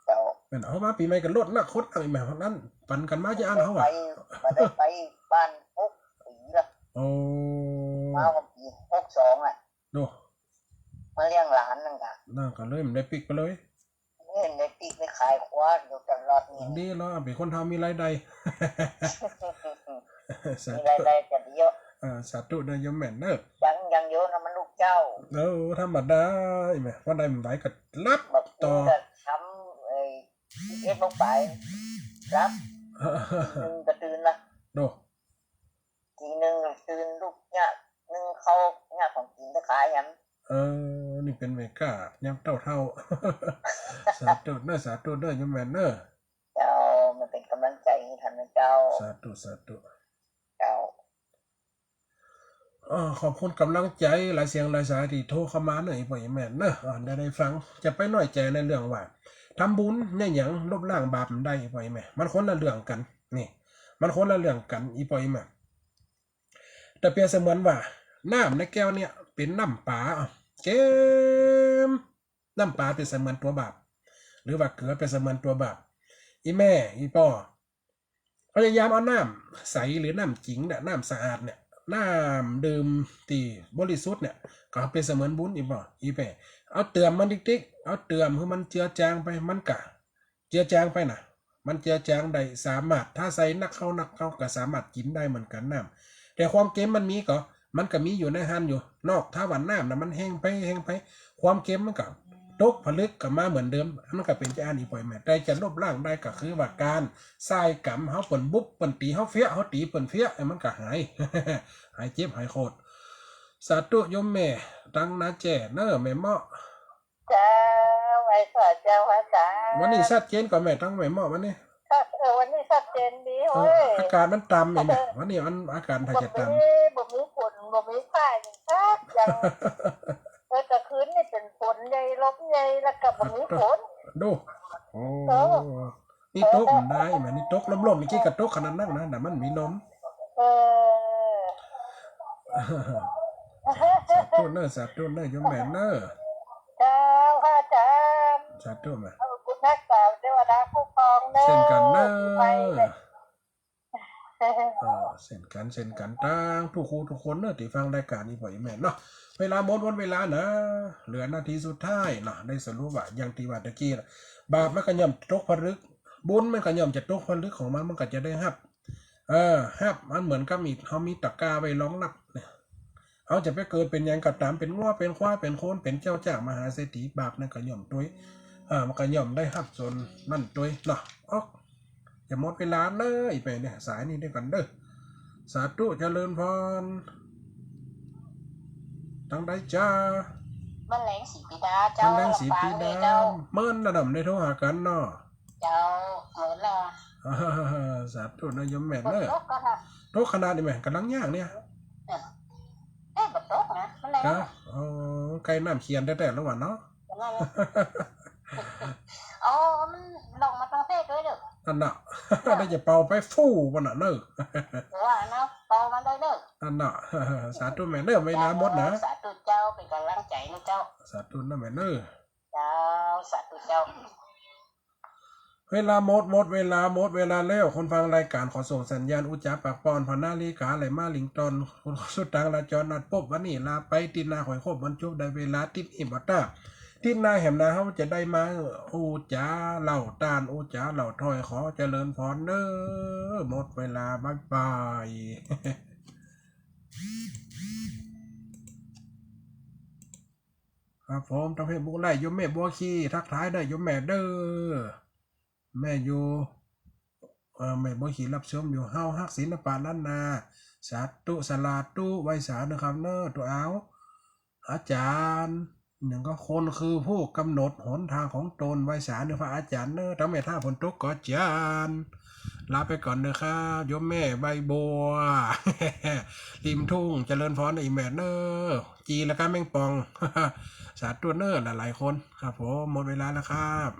เจ้า แม่น เฮามาปี๋ใหม่ก็รถนัก คนนักอีกแหม เพราะนั้นปั๋นกั๋นมาจะอั้นเฮาอะ บ่ได้ไป บ่ได้ไปบ้านหกปี๋ละ โอ้ มาวันปี๋หกสองอะ โด มาเลี้ยงหลานนั่นกะ นั่นก็เลยบ่ได้ปิ๊กไปเลย นี่ได้ปิ๊กไปขายควายอยู่ตลอดนี่ ดีแล้ว เป๋นคนเฒ่ามีรายได้ สาธุ มีรายได้จะดีเยอะ อ่า สาธุเน้อโยมแม่เน้อ ยัง ยังอยู่นะมันลูกเจ้า เออ ธรรมดาแหม วันใดบ่ไหวก็หลับต่อ บ่ไหวก็ทำ เอ้ย เอ็ดโมงไป หลับ ตีหนึ่งก็ตื่นละ โด ตีหนึ่งก็ตื่นลุกเนี่ย นึ่งข้าวเนี่ย ของกิ๋นไปขายหยัง เออ นี่เป๋นแม่ก๊ายามเฒ่าๆ สาธุเน้อ สาธุเน้อโยมแม่เน้อ เจ้า มันเป๋นก๋ำลังใจ๋หื้อท่านนะเจ้า สาธุ สาธุ เจ้า เอ่อ ขอบคุณก๋ำลังใจ๋หลายเสียงหลายสายตี้โทรเข้ามาเน้อ อี่ป้ออี่แม่เน้อ อ่า ได้ ได้ฟัง จะไปน้อยใจ๋ในเรื่องว่า ทำบุญเนี่ยหยัง ลบล้างบาปบ่ได้ อี่ป้ออี่แม่ มันคนละเรื่องกั๋น นี่ มันคนละเรื่องกั๋น อี่ป้ออี่แม่ แต่เปรียบเสมือนว่า น้ำในแก้วเนี่ยเป๋นน้ำป๋า อ่ะ เกม น้ำป๋าเปรียบเสมือนตั๋วบาป หรือว่าเกลือเปรียบเสมือนตั๋วบาป อี่แม่ อี่ป้อ พยายามเอาน้ำใสหรือน้ำจิ๋งเนี่ย น้ำสะอาดเนี่ย น้ำดื่มตี้บริสุทธิ์เนี่ย ก็เป๋นเสมือนบุญ อี่ป้อ อี่แม่ เอาเติมมันติ๊กๆ เอาเติมหื้อมันเจือจางไป มันก็เจือจางไปน่ะ มันเจือจางได้ สามารถ ถ้าใส่นักเข้านักเข้าก็สามารถกิ๋นได้เหมือนกั๋นน้ำ แต่ความเค็มมันมีก่อ มันก็มีอยู่ในหั้นอยู่ นอก ถ้าว่าน้ำน่ะมันแห้งไป แห้งไป ความเค็มมันก็ ตกผลึกก็มาเหมือนเดิม อันนั้นก็เป๋นจะอั้นอีกป้อแม่ แต่จะลบล้างได้ก็คือว่าก๋านส่ายก๋ำ เฮาเปิ้นบุบเปิ้นตี๋เฮาเฟี้ย เฮาตี๋เปิ้นเฟี้ย เออ มันก็หาย หายเจ็บหายโคตร สาธุโยมแม่ ตังนาแจ้เน่อแม่เมาะ เจ้า ไหว้สาเจ้าพระอาจารย์ วันนี้ชัดเจนก่อแม่ ตังแม่เมาะวันนี้ ชัด เออ วันนี้ชัดเจนดี เออ เฮ้ย อากาศมันต่ำนี่แม่ วันนี้มันอากาศถ้าจะต่ำ บ่มี บ่มีฝน บ่มีฟ้าอย่างสักอย่าง เออ แต่คืนนี่เป๋นฝนใหญ่ ลมใหญ่ แล้วก็บ่มีฝน ดู โอ้ เออ นี่ตกมันได้แม่ นี่ตกลมๆ นี่กี้ก็ตกขนาดนั้นนะ แต่มันมีลม เออ สาธุเน่อ สาธุเน่อ โยมแม่เน่อ เจ้าค่ะอาจารย์ สาธุแม่ ขอบคุณรักษาเทวดาคุ้มครองเน่อ เช่นกั๋นเน่อ ไปเลย เออ เช่นกั๋น เช่นกั๋น ตังกู้กู้กู้คนเน่อ ตี้ฟังรายก๋านนี้ป้อแม่เนาะ เวลาหมด หมดเวลานะ เหลือนาทีสุดท้ายเนาะ ได้สรุปว่า อย่างตี้ว่าตะกี้น่ะ บาปมันก็ย่อมตกผลึก บุญมันก็ย่อมจะตกผลึกของมัน มันก็จะได้ฮับ เออ ฮับ มันเหมือนกับมี เฮามีตะกร้าไว้รองฮับเนี่ย เฮาจะไปเกิดเป๋นหยังก็ต๋าม เป๋นงัว เป๋นควาย เป๋นคน เป๋นเจ้าจ้างมหาเศรษฐี บาปนั้นก็ย่อมตวย เออ มันก็ย่อมได้ฮับส่วนนั้นตวยเนาะ อ๊อก จะหมดเวลาเลยไปเนี่ย สายนี้ด้วยกั๋นเน่อ สาธุ เจริญพร ตังใดจ๊ะ บ้านแหลงศรีปีดาเจ้า บ้านแหลงศรีปีดา ลำปางเนี่ยเจ้า เมินระดับได้โทรหากั๋นเนาะ เจ้า เมินแล้ว สาธุเน่อโยมแม่เน่อ ตกก็ค่ะ ตกขนาดนี้แม่ ก๋ำลังย่างเนี่ย เอ๊ะ บ่ตกนะ มันแหลง กะ อ๋อ ใก้น้ำเขียนแต๊ๆ แล้ววะเนาะ นั่นแหละ อ๋อ มันลงมาตรงเส้นด้วยเด้อ อันน่ะ ได้จะเป่าไปฟู่มันน่ะเน่อ ว่าเนาะ เป่ามันได้เด้อ อันน่ะ สาธุแม่เน่อ เวลาหมดนะ สาธุเจ้า เป๋นก๋ำลังใจ๋นะเจ้า สาธุนะแม่เน่อ เจ้า สาธุเจ้า เวลาหมด หมดเวลา หมดเวลาแล้ว คนฟังรายก๋านขอส่งสัญญาณอุจจาปากป้อน ผ่านนาฬิกาไหลมาลิงตอน สุดตังลาจรนัดปบวันนี้ลาไป ติ๊ดหน้าขอให้ครบวันจบได้เวลา ติ๊ดนี้บ่ต้า ติ๊ดหน้าแหมนาเฮาจะได้มาอุจจาเล่าต้าน อุจจาเล่าถ้อย ขอเจริญพรเน่อ หมดเวลา บ๊ายบาย ครับผม ตังเฟซบุ๊กไลฟ์ โยมแม่บัวขี ทักทายได้โยมแม่เน่อ แม่อยู่ เอ่อ แม่บัวขีรับชมอยู่ เฮาฮักศิลปะล้านนา สาธุ สาธุไหว้สาเน่อครับเน่อ ตั๋วเอา อาจ๋ารย์ หนึ่งก็คนคือผู้กำหนดหนทางของตน ไหว้สาเน่อพระอาจ๋ารย์เน่อ ตังแม่ถ้าฝนตกก็อาจ๋ารย์ ลาไปก่อนเน่อครับ โยมแม่ใบบัว ริมทุ่ง เจริญพรอีกแม่เน่อ จีแล้วก็แมงป่อง สาธุเน่อหลายๆ คน ครับผม หมดเวลาแล้วครับ